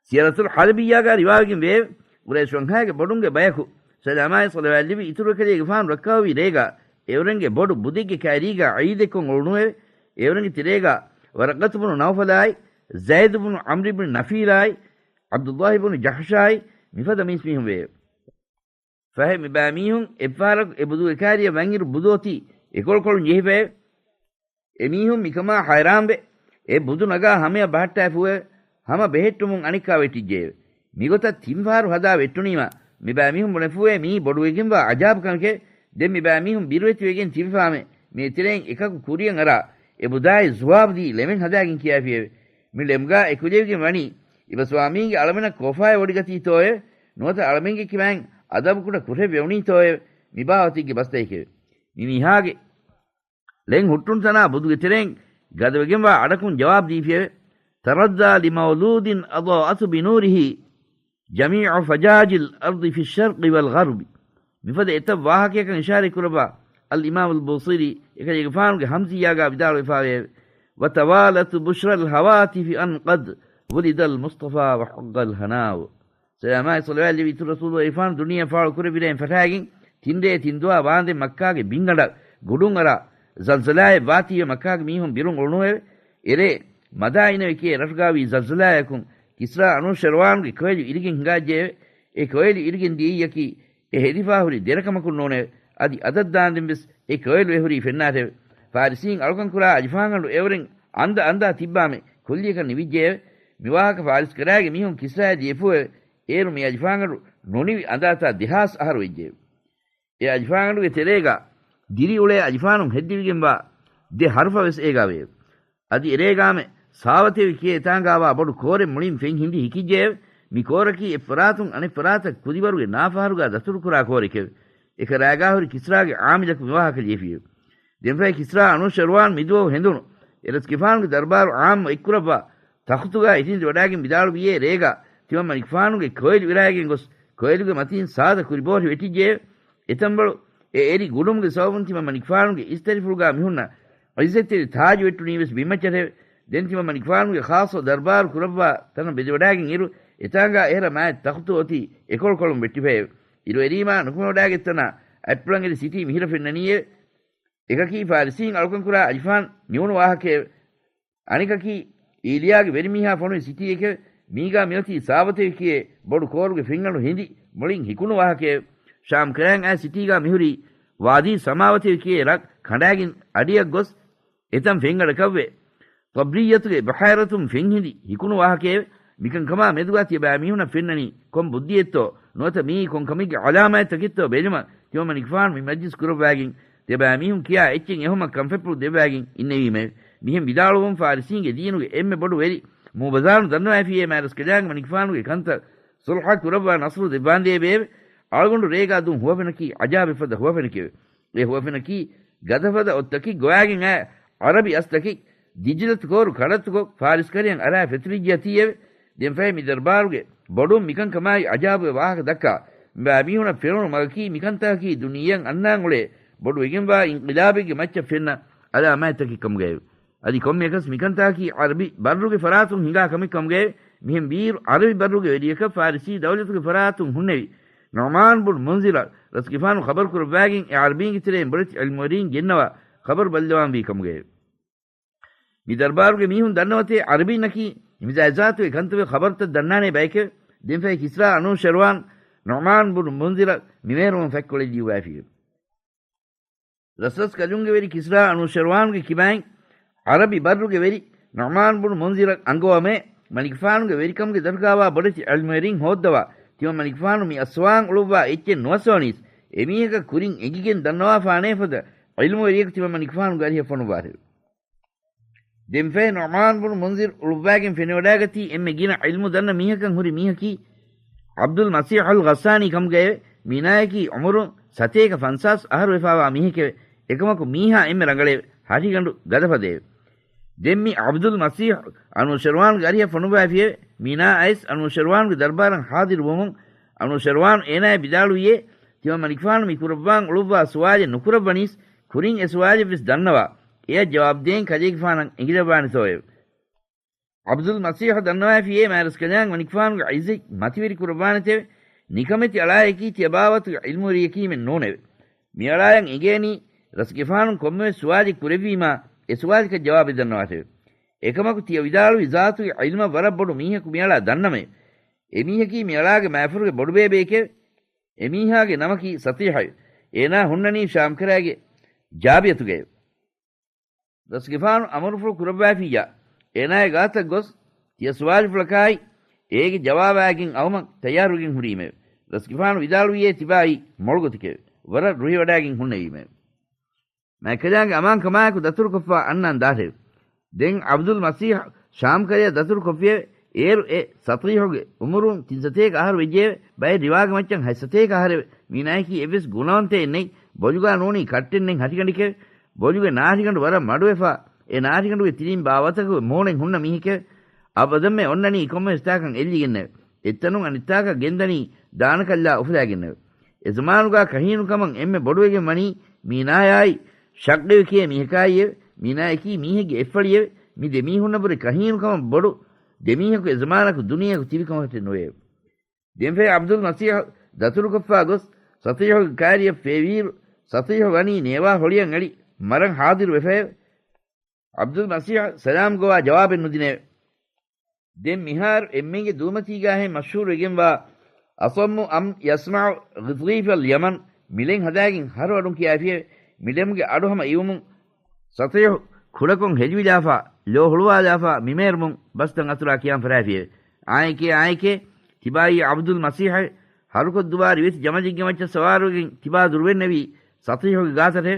ސިޔަރަތުލް ޙަލަބިއްޔާގާ ރިވާވެގެން ވެއެވެ. ޤުރައިޝް ވަންހާގެ ބޮޑުންގެ ބަޔަކު ސަލާމާއި ޞަލަވާތް ލިބި އިތުރު އެކަލޭގެފާނު ރައްކާވީ ރޭގާ އެއުރެންގެ ބޮޑު ބުދެއްގެ ކައިރީގާ ޢީދެއްކޮށް އުޅުނުއެވެ. އެއުރެންގެ ތެރޭގާ ވަރަޤަތު ބުނު ނައުފަލާއި، ޒައިދު ބުނު ޢަމްރު ބިން ނަފީލާއި، ޢަބްދުﷲ ބުނު ޖަޙްޝާއި، މިފަދަ މީސްމީހުން ވެއެވެ. ފަހެ މިބައިމީހުން އެއްފަހަރަކު އެ ބުދުގެ ކައިރިއަށް ވަންއިރު ބުދު އޮތީ އެކޮޅުކޮޅުން ޖެހިފައެވެ. އެމީހުން މިކަމާ ހައިރާންވެ، އެ ބުދު ނަގާ ހަމަޔަށް ބަހައްޓާފުއެވެ. ހަމަ ބެހެއްޓުމުން އަނެއްކާ ވެއްޓިއްޖެއެވެ. މިގޮތަށް ތިން ފަހަރު ހަދާ ވެއްޓުނީމާ، މިބައިމީހުން ބުނެފުއެވެ މިއީ ބޮޑުވެގެންވާ އަޖާބު ކަމެކެވެ. ދެން މިބައިމީހުން ބިރުވެތިވެގެން ތިބިފާމެ، މި އެތެރެއިން އެކަކު ކުރިޔަށް އަރާ، އެ ބުދާއި ޒުވާބު ދީ ޅެމެއް ހަދާގެން ކިޔާފިއެވެ. މި ޅެމުގާ އެކުލެވިގެން ވަނީ، އިބަ ސްވާމީގެ އަޅަމެނަށް ކޯފާއެއް ވޮޑިގަތީތޯއެވެ؟ ނުވަތަ އަޅަމެންގެ ކިބައިން އަދަބުކުޑަ ކުށެއް ވެވުނީތޯއެވެ؟ މި ބާވަތެއްގެ ބަސްތަކެކެވެ. މި މީހާގެ ޅެން ހުއްޓުނު ތަނާ ބުދުގެ ތެރެއިން ގަދަވެގެންވާ އަޑަކުން ޖަވާބު ދީފިއެވެ. تردى لمولود أضاءته بنوره جميع فجاج الأرض في الشرق والغرب. މިފަދަ އެތައް ވާހަކަޔަކަށް އިޝާރަތް ކުރައްވާ އަލްއިމާމުލް ބޫޞީރީ އެކަލޭގެފާނުގެ ހަމްޒިއްޔާގާ ވިދާޅުވެފާވެއެވެ. وتوالت بشرى الهواتف أن قد ولد المصطفى وحق الهناء. ސަލާމާއި ޞަލަވާތް ލެވި އިތުރު ރަސޫލު އިރުފާނު ދުނިޔެއަށް ފާޅު ކުރެއްވި ރޭން ފަށާގެން، ތިން ރޭ ތިން ދުވާ ވާނދެން މައްކާގެ ބިންގަނޑަށް ގުޑުން އަރާ ޒަލްޒަލާއެއް ވާތީވެ މައްކާގެ މީހުން ބިރުން އުޅުނުއެވެ. އެރޭ މަދާއިނަވެ ކިޔޭ ރަށުގާވީ ޒަލްޒަލާއަކުން ކިސްރާ އަނޫޝެރުވާންގެ ކޮއިލު އިރިގެން ހިނގާއްޖެއެވެ. އެ ކޮއިލު އިރިގެން ދިޔައީއަކީ އެ ހެދިފާ ހުރި ދެރަކަމަކުން ނޫނެވެ. އަދި އަދަށްދާންދެން ވެސް އެ ކޮއިލު އެހުރީ ފެންނާށެވެ. ފާރިސީން އަޅުކަން ކުރާ އަލިފާންގަނޑު އެއުރެން އަނދަ އަނދާ ތިއްބާމެ ކުއްލިއަކަށް ނިވިއްޖެއެވެ. މިވާހަކަ ފާރިސް ކަރާގެ މީހުން ކިސްރާޔަށް ލިޔެފުއެވެ. އޭރު މި އަލިފާންގަނޑު ނުނިވި އަނދާތާ ދެހާސް އަހަރު ވެއްޖެއެވެ. އެ އަލިފާންގަނޑުގެ ތެރޭގާ ދިރިއުޅޭ އަލިފާނުން ހެއްދެވިގެންވާ ދެ ހަރުފަ ވެސް އޭގާ ވެއެވެ. އަދި އެރޭގާމެ ސާވަތެވި ކިޔޭ އެތާނގާވާ ބޮޑު ކޯރެއް މުޅިން ފެން ހިނދި ހިކިއްޖެއެވެ. މި ކޯރަކީ އެއްފަރާތުން އަނެއްފަރާތަށް ކުދިވަރުގެ ނާފަހަރުގާ ދަތުރުކުރާ ކޯރެކެވެ. އެކަރާގާހުރި ކިސްރާގެ އާމިލަކު މިވާހަކަ ލިޔެފިއެވެ. ދެންފަހެ ކިސްރާ އަނޫޝެރުވާން މިދުވަހު ހެނދުނު އެރަސްގެފާނުގެ ދަރުބާރު އާއްމު އެއްކުރައްވާ ތަޚުތުގާ އިށީނދެވަޑާގެން ވިދާޅުވިއޭ ރޭގާ ތިމަންމަނިކުފާނުގެ ކޮއިލު އިރާގެން ގޮސް ކޮއިލުގެ މަތީން ސާދަ ކުރިބޯރި ވެއްޓިއްޖެއެވެ. އެތަންބަޅު އެ އެރި ގުޑުމުގެ ސަބަބުން ތިމަންމަނިކުފާނުގެ އިސްތަށިފުޅުގާ މިހުންނަ އިއްޒަތްތެރި ތާޖު ވެއްޓުނީވެސް ބިންމައްޗަށެވެ. ދެން ތިމަންމަނިކުފާނުގެ ޚާއްޞަ ދަރުބާރު ކުރައްވާ ތަނަށް ބެދެވަޑާގެން އިރު، އެތާނގާ އެހެރަ މާތް ތަޚުތު އޮތީ އެކޮޅުކޮޅުން ވެއްޓިފައެވެ. އިރު އެރީމާ ނުކުމެވަޑާގަތްތަނާ އަތްޕުޅަނގެރި ސިޓީ މިހިރަ ފެންނަނީއެވެ. އެކަކީ ފާރިސީން އަޅުކަންކުރާ އަލިފާން ނިވުނު ވާހަކައެވެ. އަނެކަކީ، އީލިޔާގެ ވެރިމީހާ ފޮނުވި ސިޓީއެކެވެ. މީގާ މިއޮތީ ސާވަތެވި ކިޔޭ ބޮޑު ކޯރުގެ ފެންގަނޑު ހިނދި މުޅިން ހިކުނު ވާހަކައެވެ. ޝާމް ކަރައިން އައި ސިޓީގާ މިހުރީ ވާދީ ސަމާވަތެވި ކިޔޭ ރަށް ކަނޑާގެން އަޑިއަށް ގޮސް، އެތަން ފެންގަނޑަކަށްވެ، ތަބްރިއްޔަތުގެ ބަހާއިރަތުން ފެންހިނދި ހިކުނު ވާހަކައެވެ. މިކަންކަމާ މެދުގާ ތިޔަބައިމީހުނަށް ފެންނަނީ ކޮން ބުއްދިއެއްތޯ، ނުވަތަ މިއީ ކޮން ކަމެއްގެ ޢަލާމާތްތަކެއްތޯ ބެލުމަށް ތިމަންމަނިކުފާނު މި މަޖްލިސް ކުރައްވާގެން ތިޔަބައިމީހުން ކިޔާ އެއްޗެއް އެހުމަށް ކަންފަތްޕުޅު ދެއްވާގެން އިންނެވީމެވެ. މިހެން ވިދާޅުވުން ފާރިސީންގެ ދީނުގެ އެންމެ ބޮޑު ވެރި މޫބަޒާނު ދަންނަވައިފިއޭ މާރަސްކަލާނގެ މަނިކުފާނުގެ ކަންތައް ޞުލްޙަ ކުރައްވާ ނަޞްރު ދެއްވާނދޭވެއެވެ. އަޅުގަނޑު ރޭގާ ދުން ހުވަފެނަކީ ޢަޖާބެއްފަދަ ހުވަފެނެކެވެ. އެ ހުވަފެނަކީ ގަދަފަދަ އޮށްތަކެއް ގޮވާގެން އައި ޢަރަބި އަސްތަކެއް ދިޖްލަތު ކޯރު ކަޑައްތުކޮށް ފާރިސްކަރިއަށް އަރާ ފެތުރިއްޖިއަތީއެވެ. ދެންފަހެ މި ދަރުބާރުގެ ބޮޑުން މިކަންކަމާއި ޢަޖާބުވެ ވާހަކަ ދައްކާ، މިބައިމީހުނަށް ފެނުނު މަގަކީ މިކަންތަކަކީ ދުނިޔެއަށް އަންނާން އުޅޭ ބޮޑު ވެގެންވާ އިންޤިލާބެއްގެ މައްޗަށް ފެންނަ ޢަލާމާތްތަކެއް ކަމުގައެވެ. އަދި ކޮންމެއަކަސް މިކަންތަކަކީ ޢަރަބި ބައްރުގެ ފަރާތުން ހިނގާ ކަމެއް ކަމުގައެވެ. މިހެން ވީއިރު ޢަރަބި ބައްރުގެ ވެރިޔަކަށް ފާރިސީ ދައުލަތުގެ ފަރާތުން ހުންނެވި ނުޢުމާން ބުން މުންޒިރަށް ރަސްގެފާނު ޚަބަރު ކުރައްވާގެން އެ ޢަރަބީންގެ ތެރެއިން ބޮޑެތި ޢިލްމުވެރީން ގެންނަވާ ޚަބަރު ބައްލަވާންވީ ކަމުގައެވެ. މި ދަރުބާރުގެ މީހުން ދަންނަވަތޭ ޢަރަބީންނަކީ މިޒާތްޒާތުގެ ކަންތައްވެ ޚަބަރުތައް ދަންނާނޭ ބައެކެވެ. ދެންފަހެ ކިސްރާ އަނޫޝެރުވާން ނުޢުމާން ބުނު މުންޒިރަށް މިމޭރުމުން ފަތްކޮޅެއް ލިޔުއްވައިފިއެވެ. ރަސްރަސްކަލުންގެ ވެރި ކިސްރާ އަނޫޝެރުވާންގެ ކިބައިން ޢަރަބި ބައްރުގެ ވެރި ނުޢުމާން ބުނު މުންޒިރަށް އަންގަވަމޭ، މަނިކުފާނުގެ ވެރިކަމުގެ ދަރުގާވާ ބޮޑެތި ޢިލްމުވެރިން ހޯއްދަވާ، ތިމަން މަނިކުފާނު މި އަސްވާން އުޅުއްވާ އެއްޗެއް ނުއަސްވަނީސް، އެމީހަކަށް ކުރިން އެނގިގެން ދަންނަވާފާނޭ ފަދަ ޢިލްމުވެރިޔަކު ތިމަން މަނިކުފާނުގެ އަރިހަށް ފޮނުއްވާށެވެ. ދެންފަހެ ނުޢުމާން ބުނު މުންޒިރު އުޅުއްވާގެން ފެނިވަޑާގަތީ އެންމެ ގިނަ ޢިލްމު ދަންނަ މީހަކަށް ހުރި މީހަކީ ޢަބްދުލް މަސީޙު އަލް ޣައްސާނީ ކަމުގައެވެ. މީނާޔަކީ ޢުމުރުން ސަތޭކަ ފަންސާސް އަހަރު ވެފާވާ މީހެކެވެ. އެކަމަކު މީހާ އެންމެ ރަނގަޅެވެ. ހަށިގަނޑު ގަދަފަދައެވެ. ދެން މި ޢަބްދުލް މަސީޙު އަނޫޝިރްވާންގެ އަރިހަށް ފޮނުއްވައިފިއެވެ. މީނާ އައިސް އަނޫޝިރްވާންގެ ދަރްބާރަށް ޙާޟިރުވުމުން، އަނޫޝިރްވާން އޭނާޔަށް ވިދާޅުވިއޭ، ތިމަން މަނިކުފާނު މި ކުރައްވާން އުޅުއްވާ ސުވާލެއް ނުކުރައްވަނީސް، ކުރިން އެ ސުވާލެއްވެސް ދަންނަވާ، އެޔަށް ޖަވާބު ދޭން ކަލޭގެފާނަށް އެނގިލައްވާނެތޯއެވެ. ޢަބްދުލް މަސީޙު ދަންނަވައިފިއޭ، މާތްރަސްކަލާނގެ މަނިކުފާނުގެ ޢިއްޒަތް މަތިވެރި ކުރައްވާނެތެވެ. ނިކަމެތި އަޅާޔަކީ ތިޔަބާވަތުގެ ޢިލްމުވެރިޔަކީމެއް ނޫނެވެ. މިއަޅާޔަށް އެނގޭނީ ރަސްގެފާނުން ކޮންމެވެސް ސުވާލެއް ކުރެއްވީމާ، އެ ސުވާލަކަށް ޖަވާބެއް ދަންނަވާށެވެ. އެކަމަކު ތިޔަ ވިދާޅުވި ޒާތުގެ ޢިލްމަށް ވަރަށް ބޮޑު މީހަކު މިއަޅާ ދަންނަމެވެ. އެމީހަކީ މިއަޅާގެ މައިފަރުގެ ބޮޑުބޭބެއެކެވެ. އެމީހާގެ ނަމަކީ ސަތީޙެވެ. އޭނާ ހުންނަނީ ޝާމްކަރައިގެ ޖާބިޔަތުގައެވެ. ރަސްގެފާނު އަމުރުފުޅު ކުރައްވައިފިއްޔާ، އޭނާގެ ގާތަށް ގޮސް، ތިޔަ ސުވާލުފުޅަކާއި، އޭގެ ޖަވާބާއެއް އައުމަށް ތައްޔާރުވެގެން ހުރީމެވެ. ރަސްގެފާނު ވިދާޅުވިއޭ ތިބާއީ މޮޅުގޮތެކެވެ. ވަރަށް ރުހިވަޑާގެން ހުންނެވީމެވެ. މާތްކަލާނގެ އަމާންކަމާއެކު ދަތުރުކޮށްފާ އަންނާން ދާށެވެ. ދެން ޢަބްދުލް މަސީޙު ޝާމްކަރަޔަށް ދަތުރުކޮށްފިއެވެ. އޭރު އެ ސަތީޙުގެ އުމުރުން ތިން ސަތޭކަ އަހަރު ވެއްޖެއެވެ. ބައެއް ރިވާގެ މައްޗަށް ހަތް ސަތޭކަ އަހަރެވެ. މީނާޔަކީ އެއްވެސް ގުނަވަންތައެއް ނެތް. ބޮލުގާ ނޫނީ ކައްޓެއް ނެތް ހަށިގަނޑެކެވެ. ބޮލުގެ ނާށިގަނޑު ވަރަށް މަޑުވެފާ، އެ ނާށިގަނޑުގެ ތިރީން ބާވަތަކުގެ މޫނެއް ހުންނަ މީހެކެވެ. އަބަދަންމެ އޮންނަނީ ކޮންމެވެސް ތާކަށް އެއްލިގެންނެވެ. އެއްތަނުން އަނެއްތާކަށް ގެންދަނީ ދާނަކަށްލާ އުފުލާގެންނެވެ. އެ ޒަމާނުގާ ކަހީނުކަމަށް އެންމެ ބޮޑުވެގެން ވަނީ މީނާޔާއި ޝައްގެވެ ކިޔޭ މީހަކާއިއެވެ. މީނާޔަކީ މީހެއްގެ އެއްފަޅިއެވެ. މި ދެ މީހުންނަށްވުރެ ކަހީނުކަމަށް ބޮޑު ދެ މީހަކު އެ ޒަމާނަކު ދުނިޔޭގަ ތިބި ކަމަކަށެއް ނުވެއެވެ. ދެންފަހެ ޢަބްދުލް މަސީޙު ދަތުރުކޮށްފާ ގޮސް ސަތީޙުގެ ކާރިޔަށް ފޭވިއިރު، ސަތީޙު ވަނީ ނޭވާ ހޮޅިއަށް އެޅި މަރަން ޙާޟިރު ވެފައެވެ. ޢަބްދުލް މަސީޙަށް ސަލާމް ގޮވާ ޖަވާބެއް ނުދިނެވެ. ދެން މިހާރު އެންމެންގެ ދޫމަތީގާހެން މަޝްހޫރުވެގެންވާ އަޞައްމު އަމް ޔަސްމަޢު ޣިޠްރީފަލް ޔަމަން މިޅެން ހަދާގެން ހަރުއަޑުން ކިޔާފިއެވެ. މިޅެމުގެ އަޑު ހަމަ އިވުމުން ސަތީޙު ކުޑަކޮށް ހެލިވިލާފާ، ލޯ ހުޅުވާލާފާ މިމޭރުމުން ބަސްތައް އަތުރާ ކިޔާން ފަރާފިއެވެ. އާނއެކޭ، އާނއެކޭ، ތިބާއީ ޢަބްދުލް މަސީޙެވެ. ހަރުކޮށް ދުވާ ރިވެތި ޖަމަޖެއްގެ މައްޗަށް ސަވާރުވެގެން ތިބާ ދުރުވެންނެވީ ސަތީޙުގެ ގާތަށެވެ.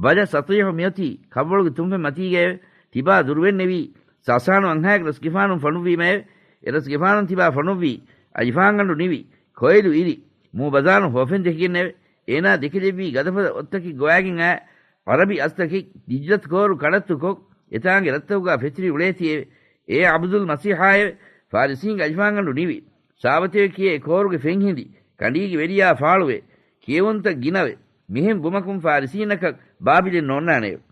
ބަލަ، ސަތީޙު މިއޮތީ ކަށްވަޅުގެ ތުންފަތް މަތީގައެވެ. ތިބާ ދުރުވެންނެވީ ސަސާނު އަންހާއެކު ރަސްގެފާނުން ފޮނުއްވީމައެވެ. އެ ރަސްގެފާނުން ތިބާ ފޮނުއްވީ އަލިފާންގަނޑު ނިވި ކޮއިލު އިރި މޫބަޒާނު ހޯފެން ދެކިގެންނެވެ. އޭނާ ދެކެލެއްވީ ގަދަފަދަ އޮށްތަކެއް ގޮވާގެން އައި ޢަރަބި އަސްތަކެއް ދިޖްލަތު ކޯރު ކަޑައްތުކޮށް، އެތާނގެ ރަށްތަކުގާ ފެތުރި އުޅޭތީއެވެ. އޭ ޢަބްދުލް މަސީޙާއެވެ. ފާރިސީންގެ އަލިފާންގަނޑު ނިވި. ސާވަތެވެ ކިޔޭ ކޯރުގެ ފެން ހިނދި، ކަނޑީގެ ވެރިޔާ ފާޅުވެ، ކިޔެވުންތައް ގިނަވެ، މިހެން ވުމަކުން ފާރިސީންނަކަށް ބާބިލެއް ނޯންނާނެއެވެ.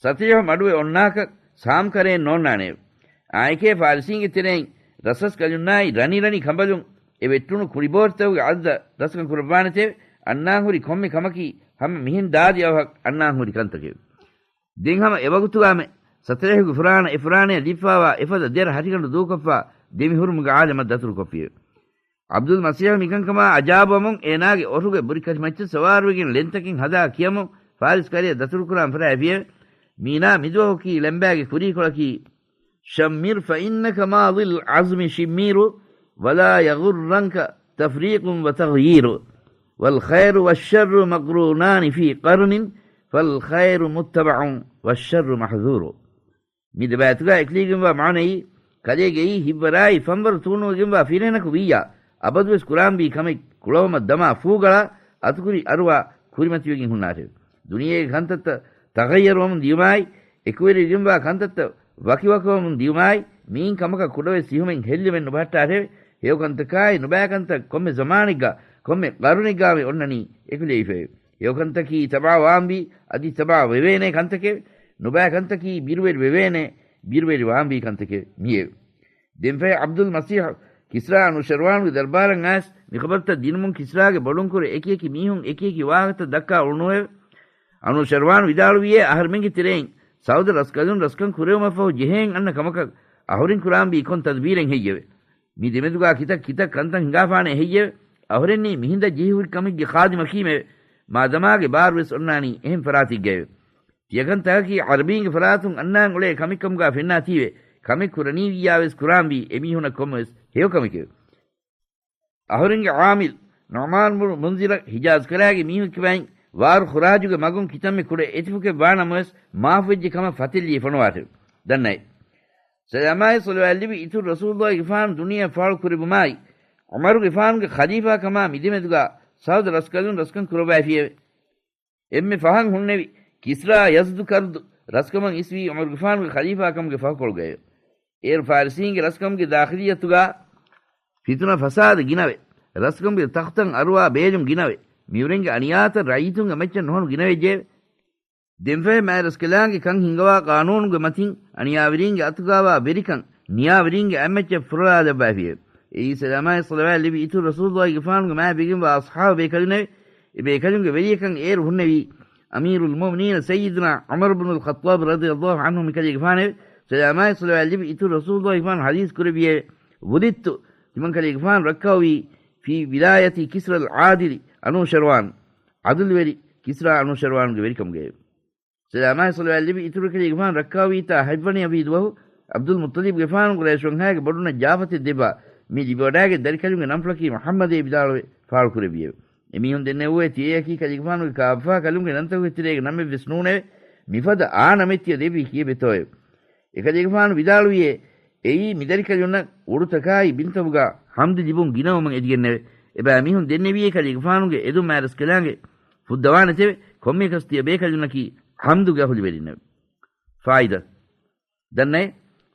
ސަތީޙު މަޑުވެ އޮންނާކަށް ސާމްކަރައެއް ނޯންނާނެއެވެ. އާނއެކޭ ފާރިސީންގެ ތެރެއިން ރަސްރަސްކަލުންނާއި ރަނިރަނި ކަނބަލުން އެ ވެއްޓުނު ކުޅިބޯޓިތަކުގެ އަދަދަށް ރަސްކަން ކުރައްވާނެތެވެ. އަންނާން ހުރި ކޮންމެ ކަމަކީ ހަމަ މިހެން ދާދި އަވަހަށް އަންނާން ހުރި ކަންތަކެވެ. ދެން ހަމަ އެވަގުތުގާމެ ސަތޭހުގެ ފުރާނަ އެ ފުރާނަޔަށް ލިބިފާވާ އެފަދަ ދެރަ ހަށިގަނޑު ދޫކޮށްފާ ދެމިހުރުމުގެ އާލަމަށް ދަތުރުކޮށްފިއެވެ. ޢަބްދުލް މަސީޙު މިކަންކަމާ އަޖާބުވަމުން އޭނާގެ އޮށުގެ ބުރިކަށި މައްޗަށް ސަވާރުވެގެން ޅެންތަކެއް ހަދާ ކިޔަމުން ފާރިސް ކަރިއަށް ދަތުރުކުރާން ފަރާފިއެވެ. މީނާ މިދުވަހު ކީ ޅެންބާގެ ކުރީކޮޅަކީ، شمر فإنك ماضي العزم شمير، ولا يغرنك تفريق وتغيير، والخير والشر مقرونان في قرن، فالخير متبع والشر محظور. މި ދެބައިތުގަ އެކުލެވިގެންވާ މާނައީ، ކަލޭގެއީ ހިތްވަރާއި ފަންވަރު ތޫނުވެގެންވާ ފިރިހެނަކު ވިއްޔާ، އަބަދުވެސް ކުރާންވީ ކަމެއް ކުޅަވަމަށް ދަމާ ފޫގަޅާ، އަތުކުރި އަރުވާ ކުރިމަތިވެގެން ހުންނާށެވެ. ދުނިޔޭގެ ކަންތައްތައް ތަޣައްޔަރުވަމުން ދިޔުމާއި، އެކުވެރިވެގެންވާ ކަންތައްތައް ވަކިވަކިވަމުން ދިޔުމާއި، މިއިން ކަމަކަށް ކުޑަވެސް ފިހުމެއް ހެއްލެވެން ނުބަހައްޓާށެވެ. ހެޔޮކަންތަކާއި ނުބައިކަންތައް ކޮންމެ ޒަމާނެއްގަ، ކޮންމެ ޤަރުނެއްގާމެ އޮންނަނީ އެކުލެވިފައެވެ. ހެޔޮކަންތަކީ ތަބާ ވާންވީ، އަދި ތަބާ ވެވޭނޭ ކަންތަކެވެ. ނުބައިކަންތަކީ ބިރުވެރި ވެވޭނޭ، ބިރުވެރި ވާންވީ ކަންތަކެވެ. މިއެވެ. ދެންފަހެ ޢަބްދުލް މަސީޙު ކިސްރާ އަނޫޝިރްވާނުގެ ދަރްބާރަށް އައިސް މި ޚަބަރުތައް ދިނުމުން ކިސްރާގެ ބޮޑުންކުރެ އެކިއެކި މީހުން އެކިއެކި ވާހަކަތައް ދައްކާ އުޅުނުއެވެ. އަނޫޝިރްވާނު ވިދާޅުވިއޭ، އަހަރެމެންގެ ތެރެއިން ސައުދަ ރަސްކަލުން ރަސްކަން ކުރެވުމަށްފަހު ޖެހޭން އަންނަ ކަމަކަށް އަހުރެން ކުރާންވީ ކޮން ތަދުބީރެއް ހެއްޔެވެ؟ މި ދެމެދުގާ ކިތައް ކިތައް ކަންތައް ހިނގާފާނެ ހެއްޔެވެ؟ އަހުރެންނީ މިހިނދަށް ޖެހިހުރި ކަމެއްގެ ޚާދިމަކީމެވެ. މާދަމާގެ ބާރުވެސް އޮންނާނީ އެހެން ފަރާތެއްގައެވެ. ތިޔަކަންތަކަކީ ޢަރަބީންގެ ފަރާތުން އަންނާން އުޅޭ ކަމެއް ކަމުގާ ފެންނާތީވެ، ކަމެއް ކުރަނީވިއްޔާވެސް ކުރާންވީ އެމީހުނަށް ކޮންމެވެސް ހެޔޮކަމެކެވެ. އަހުރެންގެ ޢާމިލް ނުޢުމާން ބުނު މުންޒިރަށް ޙިޖާޒް ކަރާގެ މީހުން ކިބައިން ވާރު ޚުރާޖުގެ މަގުން ކިތަންމެ ކުޑަ އެތިފަކެއް ވާނަމަވެސް މާފުވެއްޖެ ކަމަށް ފަތިއްލިއެ ފޮނުވާށެވެ. ދަންނައެ. ސަލާމާއި ޞަލަވާތް ލިބި އިތުރު ރަސޫލުއްލާހިގެފާނު ދުނިޔެއަށް ފާޅު ކުރެއްވުމާއި، ޢުމަރުގެފާނުގެ ޚަލީފާކަމާ މިދެމެދުގާ ސައުދު ރަސްކަލުން ރަސްކަން ކުރައްވައިފިއެވެ. އެންމެ ފަހަން ހުންނެވި ކިސްރާ ޔަޒްދު ކަރުދު ރަސްކަމަށް އިސްވީ ޢުމަރުގެފާނުގެ ޚަލީފާކަމުގެ ފަހުކޮޅުގައެވެ. އޭރު ފާރިސީންގެ ރަސްކަމުގެ ދާޚިލިއްޔަތުގާ ފިތުނަ ފަސާދަ ގިނަވެ، ރަސްކަމުގެ ތަޚްތަން އަރުވާ ބޭލުން ގިނަވެ، މިއުރެންގެ އަނިޔާތައް ރައްޔިތުންގެ މައްޗަށް ނުހަނު ގިނަވެއްޖެއެވެ. ދެންފަހެ މާތްރަސްކަލާނގެ ކަން ހިނގަވާ ޤާނޫނުގެ މަތިން އަނިޔާވެރީންގެ އަތުގާވާ ވެރިކަން ނިޔާވެރީންގެ އަތްމައްޗަށް ފުރޮޅާލައްވައިފިއެވެ. އެއީ ސަލާމާއި ޞަލަވާތް ލިބި އިތުރު ރަސޫލުއްލާހިގެފާނުގެ މާތް ވެގެންވާ އަޞްޙާބު ބޭކަލުންނެވެ. އެ ބޭކަލުންގެ ވެރިޔަކަން އޭރު ހުންނެވީ އަމީރުލް މުއުމިނީނަ ސައްޔިދުނާ ޢުމަރު ބުނުލް ޚައްޠާބް ރަޟިޔައްލާހު ޢަންހު މިކަލޭގެފާނެވެ. ސަލާމާއި ޞަލަވާތް ލިބި އިތުރު ރަސޫލުއްލާހިގެފާނު ޙަދީޘް ކުރެއްވިއެވެ. ވުލިއްތު، ތިމަންކަލޭގެފާނު ރައްކާވީ، ފީ ވިލާޔަތި ކިސްރަލް ޢާދިލި އަނޫޝަރްވާން، ޢަދުލުވެރި ކިސްރާ އަނޫޝަރްވާންގެ ވެރިކަމުގައެވެ. ސަލާމާއި ޞަލަވާތް ލިބި އިތުރު ކަލޭގެފާނު ރައްކާވީތާ ހަތްވަނަޔަށްވީ ދުވަހު، ޢަބްދުލް މުއްޠަލިބްގެފާނު ޤުރައިޝް ވަންހާގެ ބޮޑުންނަށް ޖާފަތެއް ދެއްވާ، މި ލިބިވަޑާގެން ދަރިކަލުންގެ ނަންފުޅަކީ މުޙައްމަދޭ ވިދާޅުވެ ފާޅުކުރެއްވިއެވެ. އެމީހުން ދެންނެވުއޭ ތިރޭއަކީ ކަލޭގެފާނުގެ ކާބަފާ ކަލުންގެ ނަންތަކުގެ ތެރޭގަ ނަމެއްވެސް ނޫނެވެ. މިފަދަ އާ ނަމެއް ތިޔަ ދެއްވީ ކީއްވެތޯއެވެ. އެކަލޭގެފާނު ވިދާޅުވިއޭ، އެއީ މިދަރިކަލުންނަށް އުޑުތަކާއި ބިންތަކުގަ ޙަމްދު ލިބުން ގިނަވުމަށް އެދިގެންނެވެ. އެބައިމީހުން ދެންނެވިއޭ ކަލޭގެފާނުގެ އެދުން މާތްރަސްކަލާނގެ ފުއްދަވާނެތެވެ. ކޮންމެއަކަސް ތިޔަ ބޭކަލުންނަކީ ޙަމްދުގެ އަހުލުވެރިންނެވެ. ފާއިދާ. ދަންނައެ.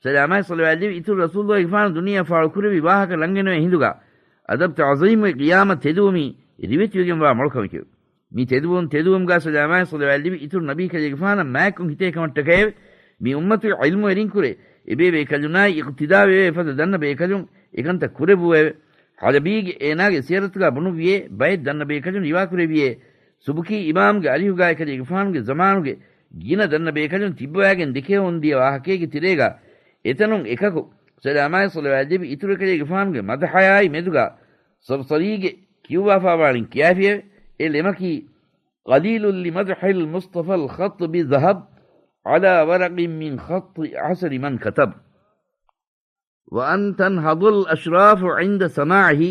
ސަލާމާއި ޞަލަވާތް ލިބި އިތުރު ރަސޫލުއްލާހިގެފާނު ދުނިޔެއަށް ފާޅު ކުރެއްވި ވާހަކަ ރަނގަންވޭ ހިނދުގަ، އަދަބް ތަޢުޒީމުގެ ޤިޔާމަތް ތެދުވުމީ ރިވެތިވެގެންވާ މޮޅު ކަމެކެވެ. މި ތެދުވުން ތެދުވުމުގަ ސަލާމާއި ޞަލަވާތް ލިބި އިތުރު ނަބީ ކަލޭގެފާނަށް މާތްކޮށް ހިތޭ ކަމަށްޓަކައެވެ. މި އުއްމަތުގެ ޢިލްމުވެރިންކުރެ އެބޭބޭކަލުންނާއި އިޤްތިދާވެވޭ ފަދަ ދަންނަ ބޭކަލުން އެކަންތައް ކުރެއްވުއެވެ. ޙަލަބީގެ އޭނާގެ ސިޔަރަތުގަ ބުނުއްވިއޭ، ބައެއް ދަންނަ ބޭކަލުން ރިވާކުރެއްވިއޭ، ސުބުކީ އިމާމްގެ އަރިހުގައި ކަލޭގެފާނުގެ ޒަމާނުގެ ގިނަ ދަންނަ ބޭކަލުން ތިއްބަވާގެން ދެކެވަމުންދިޔަ ވާހަކައިގެ ތެރޭގަ އެތަނުން އެކަކު ސަލާމާއި ޞަލަވާތް ލިބި އިތުރު ކަލޭގެފާނުގެ މަދަޙަޔާއި މެދުގަ ޞަރްޞަރީގެ ކިޔުއްވާފާވާނީ ކިޔާފިއެވެ. އެ ޅެމަކީ، قليل لمدح المصطفى الخطب ذهب على ورق من خط عصر من كتب. وأن تنهض الأشراف عند سماعه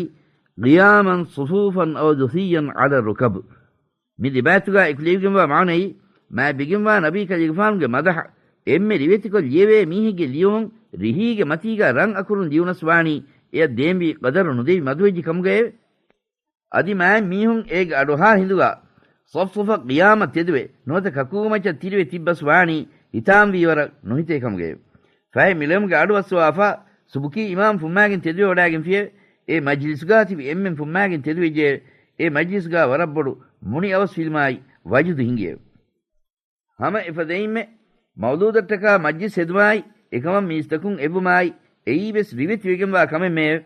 قياما صفوفا أو جثيا على الركب. މި ރިވާޔަތުގަ އެކުލެވިގެންވާ މާނައީ، މާތްވެގެންވާ ނަބީ ކަލޭގެފާނުގެ މަދަޙަ އެންމެ ރިވެތިކޮށް ލިޔެވޭ މީހެއްގެ ލިޔުމުން ރިހީގެ މަތީގަ ރަން އަކުރުން ލިޔުނަސް ވާނީ، އެއަށް ދޭންވީ ޤަދަރު ނުދެވި މަދުވެއްޖެ ކަމުގައެވެ. އަދި މާތް މީހުން އޭގެ އަޑުއަހާ ހިނދުގަ ޞަފްޞަފަށް ޤިޔާމަތް ތެދުވެ، ނުވަތަ ކަކޫމައްޗަށް ތިރިވެ ތިއްބަސް ވާނީ ހިތާމަވީވަރަށް ނުހިތޭ ކަމުގައެވެ. ފަހެ މިޅެމުގެ އަޑުއައްސަވާފަ، ސުބުކީ އިމާމް ފުއްމާގެން ތެދުވެވަޑާގެންފިއެވެ. އެ މަޖްލިސްގަ ތިބި އެންމެން ފުއްމާގެން ތެދުވެއްޖެއެވެ. އެ މަޖްލިސްގަ ވަރަށް ބޮޑު މުނިއަވަސްވީމާއި ވަޖުދު ހިނގިއެވެ. ހަމަ އެފަދައިންމެ މައުލޫދަށްޓަކާ މަޖްލިސް ހެދުމާއި، އެކަމަށް މީސްތަކުން އެއްވުމާއި، އެއީވެސް ރިވެތިވެގެންވާ ކަމެއްމެއެވެ.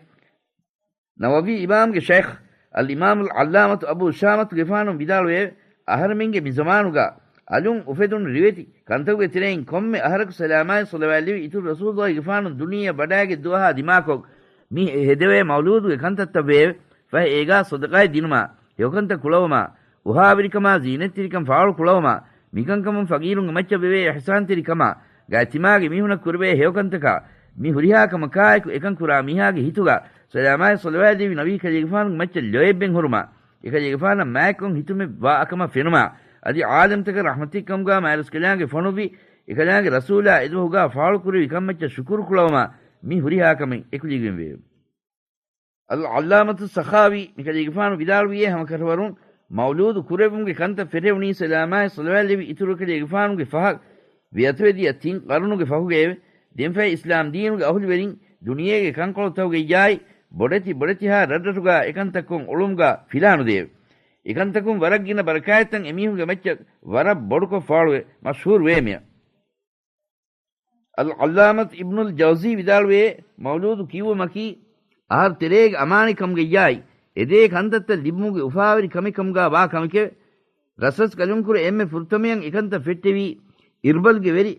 ނަވަވީ އިމާމްގެ ޝައިޚް އަލްއިމާމުލް ޢައްލާމަތު އަބޫ ޝާމަތުގެފާނު ވިދާޅުވެއެވެ. އަހަރެމެންގެ މި ޒަމާނުގަ އަލުން އުފެދުނު ރިވެތި ކަންތަކުގެ ތެރެއިން ކޮންމެ އަހަރަކު ސަލާމާއި ޞަލަވާތް ލެވި އިތުރު ރަސޫލުއްލާހިގެފާނު ދުނިޔެއަށް ވަޑާގެ ދުވަހާ ދިމާކޮށް މި ހެދެވޭ މައުލޫދުގެ ކަންތައްތައްވެއެވެ. ފަހެ އޭގާ ޞަދަޤާތް ދިނުމާ، ހެޔޮކަންތައް ކުޅަވުމާ، އުހާވެރިކަމާ ޒީނަތްތެރިކަން ފާޅު ކުޅަވުމާ، މިކަންކަމުން ފަގީރުންގެ މައްޗަށް ވެވޭ އިޙްސާންތެރިކަމާ، ގާތްތިމާގެ މީހުނަށް ކުރެވޭ ހެޔޮކަންތަކާ، މި ހުރިހާ ކަމަކާއެކު އެކަން ކުރާ މީހާގެ ހިތުގަ ސަލާމާއި ޞަލަވާތް ލެވި ނަބީ ކަލޭގެފާނުގެ މައްޗަށް ލޯތްބެއް ހުރުމާ، އެކަލޭގެފާނަށް މާތްކޮށް ހިތުމެއް ވާ އަކަމަށް ފެނުމާ، އަދި ޢާލަމްތަކަށް ރަޙްމަތެއްކަމުގާ މާތްރަސްކަލާނގެ ފޮނުއްވި އެކަލާނގެ ރަސޫލާ އެދުވަހުގާ ފާޅުކުރެވި ކަންމައްޗަށް ޝުކުރު ކުޅަވުމާ، މި ހުރިހާ ކަމެއް އެކުލެވިގެންވެއެވެ. އަލްޢައްލާމަތު ސަޚާވީ މިކަލޭގެފާނު ވިދާޅުވިއޭ، ހަމަކަށަވަރުން މައުލޫދު ކުރެއްވުމުގެ ކަންތައް ފެށެވުނީ ސަލާމާއި ޞަލަވާތް ލެވި އިތުރު ކަލޭގެފާނުގެ ފަހަށް ވެއަތުވެދިޔަ ތިން ޤަރުނުގެ ފަހުގައެވެ. ދެންފަހެ އިސްލާމް ދީނުގެ އަހުލުވެރިން ދުނިޔޭގެ ކަންކޮޅުތަކުގައްޔާއި ބޮޑެތި ބޮޑެތިހާ ރަށްރަށުގާ އެކަންތައްކޮށް އުޅުމުގާ ފިލާނުދެއެވެ. އެކަންތަކުން ވަރަށް ގިނަ ބަރަކާތްތައް އެމީހުންގެ މައްޗަށް ވަރަށް ބޮޑުކޮށް ފާޅުވެ މަޝްހޫރުވޭ މިއަށް. އަލްޢައްލާމަތު އިބްނުލް ޖައުޒީ ވިދާޅުވޭ، މައުލޫދު ކިޔުއްވުމަކީ އަހަރު ތެރޭގެ އަމާނިކަމުގައްޔާއި، އެދޭ ކަންތައްތައް ލިބުމުގެ އުފާވެރި ކަމެއް ކަމުގާ ވާ ކަމެކެވެ. ރަސްރަސްކަލުންކުރެ އެންމެ ފުރަތަމަޔަށް އެކަންތައް ފެއްޓެވީ އިރްބަލްގެ ވެރި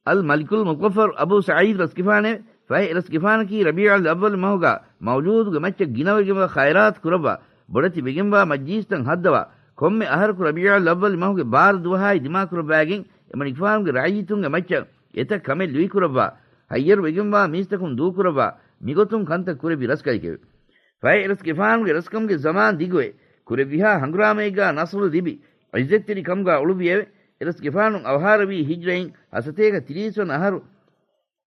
އަލް މަލިކުލް މުޒައްފަރު އަބޫ ސަޢީދު ރަސްގެފާނެވެ. ފަހެ ރަސްގެފާނަކީ ރަބީޢުލް އައްވަލް މަހުގާ މައުލޫދުގެ މައްޗަށް ގިނަވެގެންވާ ޚައިރާތު ކުރައްވާ، ބޮޑެތި ވެގެންވާ މަޖްލީސްތައް ހައްދަވާ، ކޮންމެ އަހަރަކު ރަބީޢުލް އައްވަލް މަހުގެ ބާރަ ދުވަހާއި ދިމާކުރައްވާގެން އެ އެމަނިކުފާނުގެ ރައްޔިތުންގެ މައްޗަށް އެތައް ކަމެއް ލުއިކުރައްވާ، ހައްޔަރުވެގެންވާ މީސްތަކުން ދޫކުރައްވާ، މިގޮތުން ކަންތައް ކުރެއްވި ރަސްކަލެކެވެ. ފަހެ އެރަސްގެފާނުގެ ރަސްކަމުގެ ޒަމާން ދިގުވެ، ކުރެއްވިހާ ހަނގުރާމައެއްގާ ނަޞްރު ލިބި، ޢިއްޒަތްތެރި ކަމުގާ އުޅުއްވިއެވެ. އެރަސްގެފާނު އަވަހާރަވީ ހިޖްރައިން ހަސަތޭކަ ތިރީސް ވަނަ އަހަރު،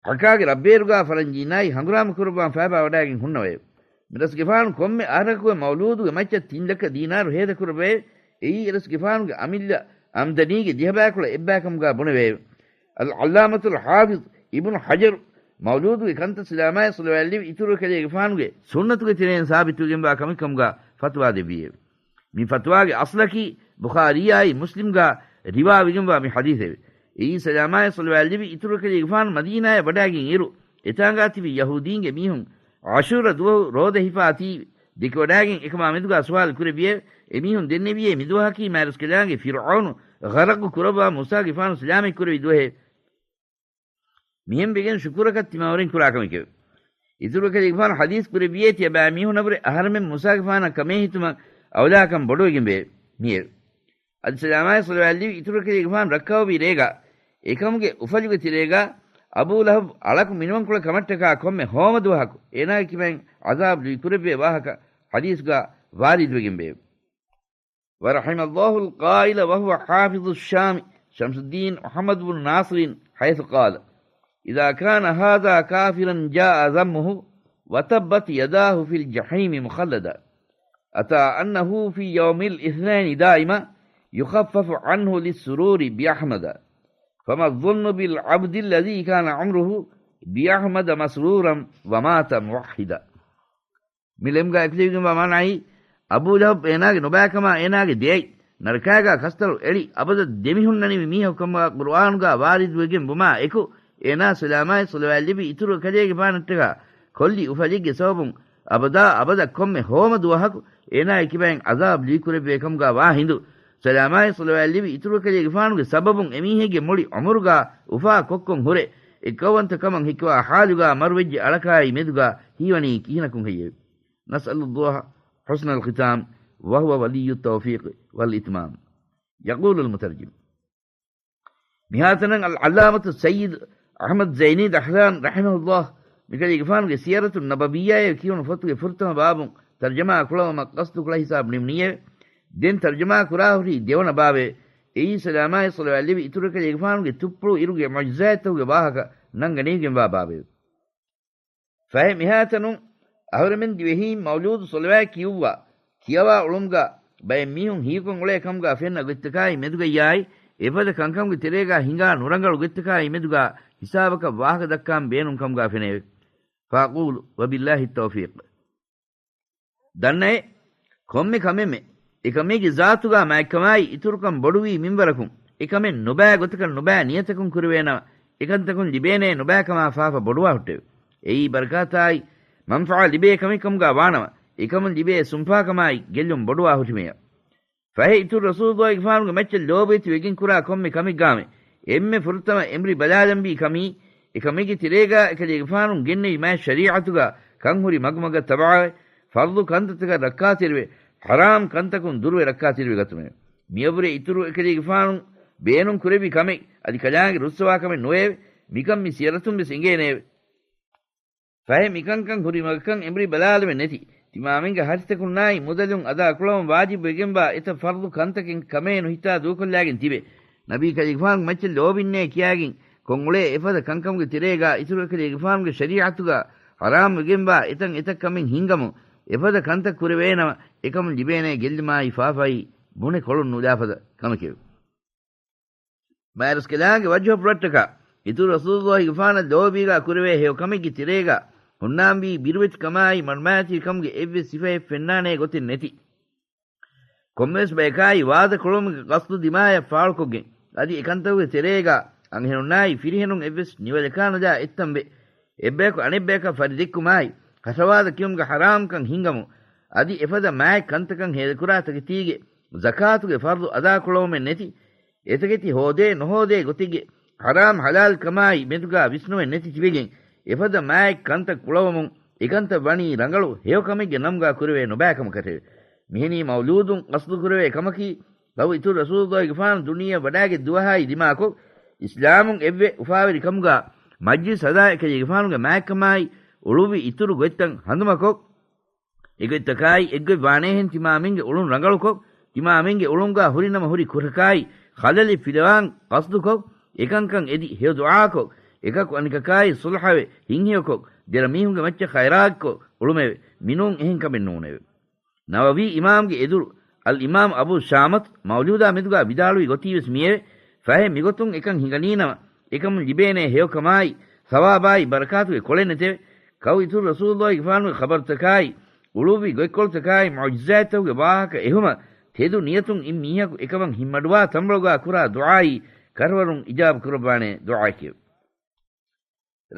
މައްކާގެ ރައްބޭރުގާ ފަރަންޖީންނާއި ހަނގުރާމަ ކުރައްވާން ފައިބާވަޑައިގެން ހުންނަވައެވެ. މިރަސްގެފާނު ކޮންމެ އަހަރަކުގެ މައުލޫދުގެ މައްޗަށް ތިން ލައްކަ ދީނާރު ހޭދަކުރައްވައެވެ. އެއީ އެރަސްގެފާނުގެ އަމިއްލަ އަމްދަނީގެ ދިހަބައިކުޅަ އެއްބައިކަމުގާ ބުނެވެއެވެ. އަލްޢައްލާމަތުލް ޙާފިޡް އިބްނު ޙަޖަރު މައުލޫދުގެ ކަންތައް ސަލާމާއި ޞަލަވާތްލެއްވި އިތުރު އެކަލޭގެފާނުގެ ސުންނަތުގެ ތެރެއިން ސާބިތުވެގެންވާ ކަމެއްކަމުގާ ފަތުވާ ދެއްވިއެވެ. މި ފަތުވާގެ އަޞްލަކީ ބުޚާރީއާއި މުސްލިމްގާ ރިވާވެގެންވާ މި ޙަދީޘެވެ. އެއީ ސަލާމާއި ޞަލަވާތްލެއްވި އިތުރު އެކަލޭގެފާނު މަދީނާޔަށް ވަޑައިގެން އިރު، އެތާނގާ ތިބި ޔަހޫދީންގެ މީހުން ޢާޝޫރާ ދުވަހު ރޯދަ ހިފާތީ ދެކެވަޑައިގެން އެކަމާ މެދުގާ ސުވާލު ކުރެއްވިއެވެ. އެމީހުން ދެންނެވިއޭ މިދުވަހަކީ މާތްރަސްކަލާނގެ ފިރުޢައުނު ޣަރަޤު ކުރައްވާ މޫސާގެފާނު ސަލާމަތް ކުރެއްވި ދުވަހެވެ. މިހެން ވެގެން ޝުކުރަކަށް ތިމާވެރިން ކުރާ ކަމެކެވެ. އިތުރު އެކަލޭގެފާނު ޙަދީޘް ކުރެއްވިއޭ ތިޔަބައިމީހުންނަށްވުރެ އަހަރެމެން މޫސާގެފާނަށް ކަމޭ ހިތުމަށް އައުލާކަން ބޮޑުވެގެންވޭ މިއެވެ. އަދި ސަލާމާއި ޞަލަވާތްލެއްވި އިތުރު އެކަލޭގެފާނު ރައްކާވި ރޭގާ އެކަމުގެ އުފަލުގެ ތެރޭގާ އަބޫ ލަހަބް އަޅަކު މިނިވަންކޮޅެއް ކަމަށްޓަކާ ކޮންމެ ހޯމަ ދުވަހަކު އޭނާގެ ކިބައިން ޢަޛާބު ލުއި ކުރެއްވޭ ވާހަކަ ޙަދީޘްގާ ވާރިދުވެގެންވެއެވެ. ورحم الله القائل وهو حافظ الشام شمس الدين محمد بن ناصر حيث قال: إذا كان هذا كافرا جاء ذمه وتبت يداه في الجحيم مخلدا، أتى أنه في يوم الاثنين دائما يخفف عنه للسرور بأحمد، فما الظن بالعبد الذي كان عمره بأحمد مسرورا ومات موحدا. މި ޅެމްގާ އެކުލެވިގެންވާ މާނައީ، އަބޫ ލަހަބް އޭނާގެ ނުބައިކަމާ އޭނާގެ ދެއަތް ނަރަކާގާ ކަސްތަޅު އެޅި އަބަދަށް ދެމިހުންނަނިވި މީހަކު ކަމުގާ ޤުރުއާނުގާ ވާރިދުވެގެން ވުމާ އެކު، އޭނާ ސަލާމާއި ޞަލަވާތްލެއްވި އިތުރު އެކަލޭގެފާނަށްޓަކާ ކޮށްލި އުފަލެއްގެ ސަބަބުން އަބަދާ އަބަދަށް ކޮންމެ ހޯމަ ދުވަހަކު އޭނާގެ ކިބައިން ޢަޛާބު ލުއިކުރެއްވޭ ކަމުގާ ވާ ހިނދު، ސަލާމާއި ޞަލަވާތްލެއްވި އިތުރު އެކަލޭގެފާނުގެ ސަބަބުން އެމީހެއްގެ މުޅި ޢުމުރުގާ އުފާ ކޮށްކޮށް ހުރެ އެއްކައުވަންތަ ކަމަށް ހެކިވާ ޙާލުގާ މަރުވެއްޖެ އަޅަކާއި މެދުގާ ހީވަނީ ކިހިނަކުން ހެއްޔެވެ؟ نسأل الله حسن الختام وهو ولي التوفيق والإتمام. يقول المترجم: މިހާތަނަށް އަލްޢައްލާމަތު ސައްޔިދު އަޙްމަދު ޒައިނީ ދަހްލާން ރަޙިމަހުﷲ މިކަލޭގެފާނުގެ ސިޔަރަތު ނަބަވިއްޔާއޭ ކިޔުނު ފޮތުގެ ފުރަތަމަ ބާބުން ތަރްޖަމާ ކުޅަވުމަށް ޤަޞްދު ކުޅަ ހިސާބު ނިމުނީއެވެ. ދެން ތަރްޖަމާ ކުރާހުރީ ދެވަނަ ބާބެވެ. އެއީ ސަލާމާއި ޞަލަވާތްލެއްވި އިތުރު އެކަލޭގެފާނުގެ ތުއްޕުޅު އިރުގެ މުޢުޖިޒާތްތަކުގެ ވާހަކަ ނަންގަނެވިގެންވާ ބާބެވެ. ފަހެ މިހާތަނުން އަހުރެމެން ދިވެހީން މައުލޫދު ޞަލަވާތް ކިޔުއްވާ، ކިޔަވާ އުޅުމުގާ ބައެއް މީހުން ހީކޮށް އުޅޭ ކަމުގާ ފެންނަ ގޮތްތަކާއި މެދުގައްޔާއި، އެފަދަ ކަންކަމުގެ ތެރޭގާ ހިނގާ ނުރަނގަޅު ގޮތްތަކާއި މެދުގާ ހިސާބަކަށް ވާހަކަ ދައްކާން ބޭނުން ކަމުގާ ފެނެއެވެ. فأقول وبالله التوفيق. ދަންނައޭ، ކޮންމެ ކަމެއްމެ އެކަމެއްގެ ޒާތުގާ މާތްކަމާއި އިތުރުކަން ބޮޑުވީ މިންވަރަކުން، އެކަމެއް ނުބައި ގޮތަކަށް ނުބައި ނިޔަތަކުން ކުރެވޭނަމަ، އެކަންތަކުން ލިބޭނޭ ނުބައިކަމާ ފާފަ ބޮޑުވާ ހުއްޓެވެ. އެއީ ބަރަކާތާއި މަންފަޢާ ލިބޭ ކަމެއް ކަމުގާ ވާނަމަ، އެކަމުން ލިބޭ ސުންފާކަމާއި ގެއްލުން ބޮޑުވާ ހުށިމެޔަށް. ފަހެ އިތުރު ރަސޫލުއްލާހިގެފާނުގެ މައްޗަށް ލޯބިވެތި ވެގެން ކުރާ ކޮންމެ ކަމެއްގާމެ އެންމެ ފުރަތަމަ އެނބުރި ބަލާލަންވީ ކަމީ، އެކަމެއްގެ ތެރޭގާ އެކަލޭގެފާނުން ގެންނެވި މާތް ޝަރީޢަތުގާ ކަންހުރި މަގުމަގަށް ތަބަޢަވެ، ފަރްޟު ކަންތައްތަކަށް ރައްކާތެރިވެ، ޙަރާމް ކަންތަކުން ދުރުވެ ރައްކާތެރިވެ ގަތުމެވެ. މިއަށްވުރެ އިތުރު އެކަލޭގެފާނުން ބޭނުން ކުރެއްވި ކަމެއް އަދި ކަލާނގެ ރުއްސަވާ ކަމެއް ނުވެއެވެ. މިކަން މި ސިޔަރަތުން ވެސް އެނގޭނެއެވެ. ފަހެ މިކަންކަން ހުރި މަގަކަށް އެނބުރި ބަލާލުމެއް ނެތި، ތިމާމެންގެ ހަށިތަކުންނާއި މުދަލުން އަދާ ކުޅަވަން ވާޖިބުވެގެންވާ އެތައް ފަރްޟު ކަންތަކެއް ކަމޭ ނުހިތާ ދޫކޮށްލާގެން ތިބެ، ނަބީ ކަލޭގެފާނުގެ މައްޗަށް ލޯބިންނޭ ކިޔާގެން ކޮށްއުޅޭ އެފަދަ ކަންކަމުގެ ތެރޭގާ އިތުރު އެކަލޭގެފާނުގެ ޝަރީޢަތުގާ ޙަރާމް ވެގެންވާ އެތަން އެތައް ކަމެއް ހިންގަމުން، އެފަދަ ކަންތައް ކުރެވޭނަމަ، އެކަމުން ލިބޭނޭ ގެއްލުމާއި ފާފައި ބުނެ ކޮޅުން ނުލާފަދަ ކަމެކެވެ. މާތްރަސްކަލާނގެ ވަޖްހު ފުރައްޓަކާ، އިތުރު ރަސޫލުއްލާހިގެފާނަށް ލޯބީގާ ކުރެވޭ ހެޔޮ ކަމެއްގެ ތެރޭގާ ހުންނާންވީ ބިރުވެތިކަމާއި މަޑުމައިތިރިކަމުގެ އެއްވެސް ސިފައެއް ފެންނާނޭ ގޮތެއް ނެތި. ކޮންމެވެސް ބަޔަކާއި ވާދަ ކުޅުމުގެ ޤަޞްދު ދިމާޔަށް ފާޅުކޮށްގެން، އަދި އެކަންތަކުގެ ތެރޭގާ އަންހެނުންނާއި ފިރިހެނުން އެއްވެސް ނިވަލަކާނުލާ އެއްތަންވެ، އެއްބަޔަކު އަނެއްބަޔަކަށް ފަރިދެއްކުމާއި، ކަށަވާދަ ކިޔުމުގެ ޙަރާމްކަން ހިންގަމުން، އަދި އެފަދަ މާތް ކަންތަކަށް ހޭދަކުރާ ތަކެތީގެ ޒަކާތުގެ ފަރްޟު އަދާކުޅަވުމެއް ނެތި، އެތަކެތި ހޯދޭ ނުހޯދޭ ގޮތެއްގެ ޙަރާމް ޙަލާލް ކަމާއި މެދުގާ ވިސްނުމެއް ނެތި ތިބެގެން، އެފަދަ މާތް ކަންތައް ކުޅަވަމުން އެކަންތައް ވަނީ ރަނގަޅު ހެޔޮ ކަމެއްގެ ނަމުގާ ކުރެވޭ ނުބައި ކަމަކަށެވެ. މިހެނީ މައުލޫދުން ޤަޞްދު ކުރެވޭ ކަމަކީ، ލަވު އިތުރު ރަސޫލުއްލާހިގެފާނު ދުނިޔެއަށް ވަޑައިގަތް ދުވަހާއި ދިމާކޮށް، އިސްލާމުން އެއްވެ އުފާވެރި ކަމުގާ މަޖްލިސް ހަދާ އެކަލޭގެފާނުގެ މާތްކަމާއި އުޅުއްވި އިތުރު ގޮތްތައް ހަނދުމަކޮށް، އެގޮތްތަކާއި އެއްގޮތް ވާނޭހެން ތިމާމީންގެ އުޅުން ރަނގަޅުކޮށް، ތިމާމީންގެ އުޅުންގާ ހުރިނަމަ ހުރި ކުށަކާއި ޚަލަލެއް ފިލަވާން ޤަޞްދުކޮށް، އެކަންކަން އެދި ހެޔޮ ދުޢާކޮށް، އެކަކު އަނެކަކާއި ޞުލްޙަވެ ހިތްހެޔޮކޮށް، ދެރަ މީހުންގެ މައްޗަށް ޚައިރާތްކޮށް އުޅުމެވެ. މިނޫން އެހެން ކަމެއް ނޫނެވެ. ނަވަވީ އިމާމްގެ އެދުރު އަލް އިމާމް އަބޫ ޝާމަތު މައުލޫދާ މެދުގާ ވިދާޅުވި ގޮތީވެސް މިއެވެ. ފަހެ މިގޮތުން އެކަން ހިނގަނީނަމަ، އެކަމުން ލިބޭނޭ ހެޔޮކަމާއި ސަވާބާއި ބަރަކާތުގެ ކޮޅެއް ނެތެވެ. ކައު އިތުރު ރަސޫލުއްލާހިގެފާނުގެ ޚަބަރުތަކާއި އުޅުއްވި ގޮތްކޮޅުތަކާއި މުޢުޖިޒާތްތަކުގެ ވާހަކަ އެހުމަށް ތެދު ނިޔަތުން އިން މީހަކު އެކަމަށް ހިތްމަޑުވާ ތަންބަޅުގާ ކުރާ ދުޢާއީ ކަށަވަރުން އިޖާބަ ކުރައްވާނޭ ދުޢާއެކެވެ.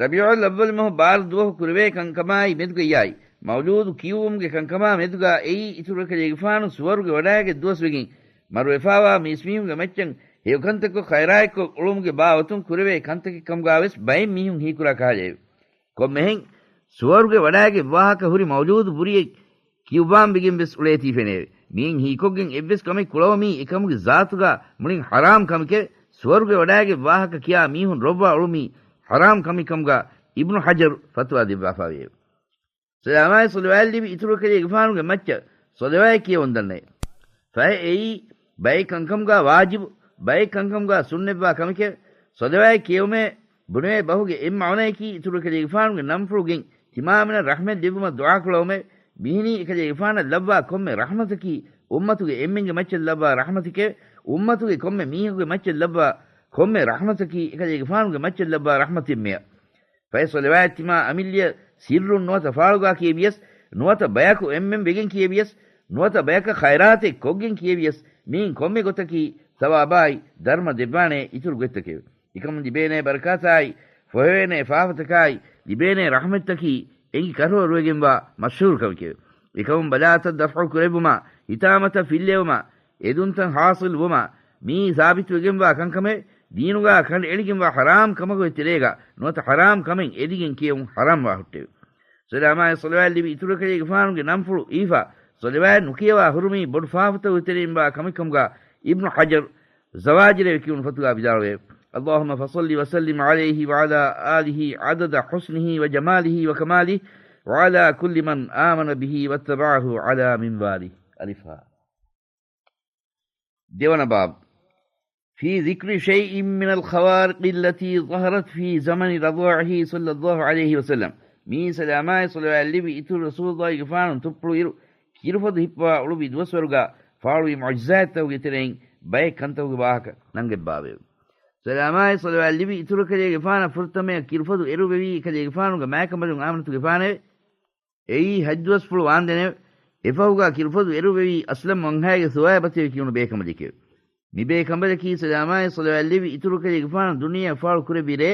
ރަބީޢުލް އައްވަލް މަހު ބާރަ ދުވަހު ކުރެވޭ ކަންކަމާއި މެދުގައްޔާއި، މައުލޫދު ކިޔުވުމުގެ ކަންކަމާ މެދުގާ އެއީ އިތުރު އެކަލޭގެފާނު ސުވަރުގެ ވަޑާގެ ދުވަސްވެގެން، މަރުވެފާވާ މީސްމީހުންގެ މައްޗަށް ހެޔޮކަންތަކޮށް ޚައިރާތްކޮށް އުޅުމުގެ ބާވަތުން ކުރެވޭ ކަންތަކެއް ކަމުގާވެސް ބައެއް މީހުން ހީކުރާ ކަހަލައެވެ. ކޮންމެހެން ސުވަރުގެ ވަޑާގެ ވާހަކަ ހުރި މައުލޫދު ބުރިއެއް ކިޔުއްވާން ވެގެން ވެސް އުޅޭތީ ފެނެއެވެ. މިއިން ހީކޮށްގެން އެއްވެސް ކަމެއް ކުޅަވަމީ އެކަމުގެ ޒާތުގާ މުޅިން ޙަރާމް ކަމެކެވެ. ސުވަރުގެ ވަޑާގެ ވާހަކަ ކިޔާ މީހުން ރޮއްވާ އުޅުމީ ޙަރާމް ކަމެއް ކަމުގާ އިބްނު ޙަޖަރު ފަތުވާ ދެއްވާފާވެއެވެ. ސަލާމާއި ޞަލަވާތް ލިބި އިތުރު އެކަލޭގެފާނުގެ މައްޗަށް ޞަލަވާތް ކިޔަވަން ދަންނައެވެ. ފަހެ އެއީ ބައެއް ކަންކަމުގާ ވާޖިބު، ބައެއް ކަންކަމުގާ ސުންނަތްވާ ކަމެކެވެ. ޞަލަވާތް ކިޔެވުމޭ ބުނެވޭ ބަހުގެ އެއް މަޢުނަޔަކީ އިތުރު އެކަލޭގެފާނުގެ ނަންފުޅު ގެން ތިމާމިނަށް ރަޙްމަތް ލިބުމަށް ދުޢާކުޅަވުމެވެ. މިހެނީ އެކަލޭގެފާނަށް ލައްވާ ކޮންމެ ރަޙްމަތަކީ އުއްމަތުގެ އެންމެންގެ މައްޗަށް ލައްވާ ރަޙްމަތެކެވެ. އުއްމަތުގެ ކޮންމެ މީހަކުގެ މައްޗަށް ލައްވާ ކޮންމެ ރަޙްމަތަކީ އެކަލޭގެފާނުގެ މައްޗަށް ލައްވާ ރަޙްމަތެއްމެއެވެ. ފަހެ ޞަލަވާތް ތިމާ އަމިއްލަޔަށް ސިއްރުން ނުވަތަ ފާޅުގާ ކިޔެވިޔަސް، ނުވަތަ ބަޔަކު އެންމެން ވެގެން ކިޔެވިޔަސް، ނުވަތަ ބަޔަކަށް ޚައިރާތެއް ކޮށްގެން ކިޔެވިޔަސް، މިއިން ކޮންމެ ގޮތަކީ ސަވާބާއި ދަރުމަ ދެއްވާނޭ އިތުރު ގޮތްތަކެވެ. އެކަމުން ލިބޭނޭ ބަރަކާތާއި، ފޮހެވޭނޭ ފާފަތަކާއި، ލިބޭނޭ ރަޙްމަތްތަކީ އެނގި ކަށަވަރުވެގެންވާ މަޝްހޫރު ކަމެކެވެ. އެކަމުން ބަލާތައް ދަފްޢު ކުރެއްވުމާ، ހިތާމަތައް ފިއްލެވުމާ، އެދުންތައް ޙާޞިލް ވުމާ، މިއީ ސާބިތުވެގެންވާ ކަންކަމެވެ. ދީނުގާ ކަނޑައެޅިގެންވާ ޙަރާމް ކަމަކުގެ ތެރޭގާ ނުވަތަ ޙަރާމް ކަމެއް އެދިގެން ކިޔެވުން ޙަރާމްވާ ހުއްޓެވެ. ސަލާމާއި ޞަލަވާތް ލިބި އިތުރު އެކަލޭގެފާނުގެ ނަންފުޅު އިވިފާ، ޞަލަވާތް ނުކިޔަވާ ހުރުމީ ބޮޑު ފާފަތަކުގެ ތެރެއިންވާ ކަމެއް ކަމުގާ އިބްނު ޙަޖަރު ޒަވާޖިރޭ ކިޔުނު ފޮތުގާ ވިދާޅުވެއެވެ. اللهم فصل وسلم عليه وعلى آله عدد حسنه وجماله وكماله وعلى كل من آمن به واتبعه على منواله. އަލިފް ހާ. ދެވަނަ ބާބު. في ذكر شيء من الخوارق التي ظهرت في زمن رضاعه صلى الله عليه وسلم. މީ ސަލާމާއި ޞަލަވާތް ލިބި އިތުރު ރަސޫލުއްލާހިގެފާނު ތުއްޕުޅު އިރު، ކިރުފޮދު ހިއްޕަވާ އުޅުއްވި ދުވަސްވަރުގާ ފާޅުވި މުޢުޖިޒާތްތަކުގެ ތެރެއިން ބައެއް ކަންތަކުގެ ވާހަކަ ނަންގަތްބާވެއެވެ. ސަލާމާއި ޞަލަވާތް ލިބި އިތުރު އެކަލޭގެފާނަށް ފުރަތަމަޔަށް ކިރުފޮދު އެރުވެވީ އެކަލޭގެފާނުގެ މާތްކަނބަލުން އާމިނަތުގެފާނެވެ. އެއީ ހަތްދުވަސްފުޅު ވާންދެނެވެ. އެފަހުގާ ކިރުފޮދު އެރުވެވީ އަސްލަމް ވަންހާގެ ސުވައިބަތެވެ ކިޔުނު ބޭކަނބަލެކެވެ. މިބޭކަނބަލަކީ ސަލާމާއި ޞަލަވާތް ލިބި އިތުރު އެކަލޭގެފާނު ދުނިޔެއަށް ފާޅު ކުރެއްވި ރޭ،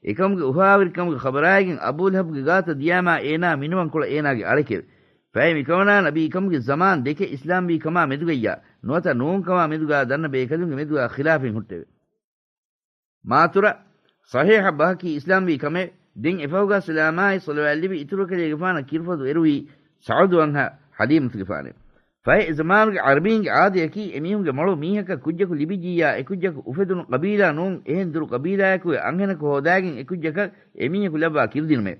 އެކަމުގެ އުފާވެރިކަމުގެ ޚަބަރާއިގެން އަބޫލަހަބްގެ ގާތަށް ދިޔާމާ އޭނާ މިނިވަންކޮޅަށް އޭނާގެ އަޅެކެވެ. ފަހެ މިކަމަނާ ނަބީކަމުގެ ޒަމާން ދެކެ އިސްލާމްވީ ކަމާ މެދުގައްޔާ ނުވަތަ ނޫން ކަމާ މެދުގާ ދަންނަ ބޭކަލުންގެ މެދުގާ ޚިލާފެއް ހުއްޓެވެ. މާތުރަ ޞަޙީޙަ ބަހަކީ އިސްލާމްވީ ކަމެވެ. ދެން އެފަހުގާ ސަލާމާއި ޞަލަވާތް ލިބި އިތުރު އެކަލޭގެފާނަށް ކިރުފޮދު އެރުވީ ސަޢުދު ވަންހާ ޙަލީމަތުގެފާނެވެ. ފަހެ އެ ޒަމާނުގެ ޢަރަބީންގެ ޢާދަޔަކީ އެމީހުންގެ މޮޅު މީހަކަށް ކުއްޖަކު ލިބިއްޖިއްޔާ އެކުއްޖަކު އުފެދުނު ޤަބީލާ ނޫން އެހެން ދުރު ޤަބީލާއަކުގެ އަންހެނަކު ހޯދާގެން އެކުއްޖަކަށް އެމީހަކު ލައްވާ ކިރުދިނުމެވެ.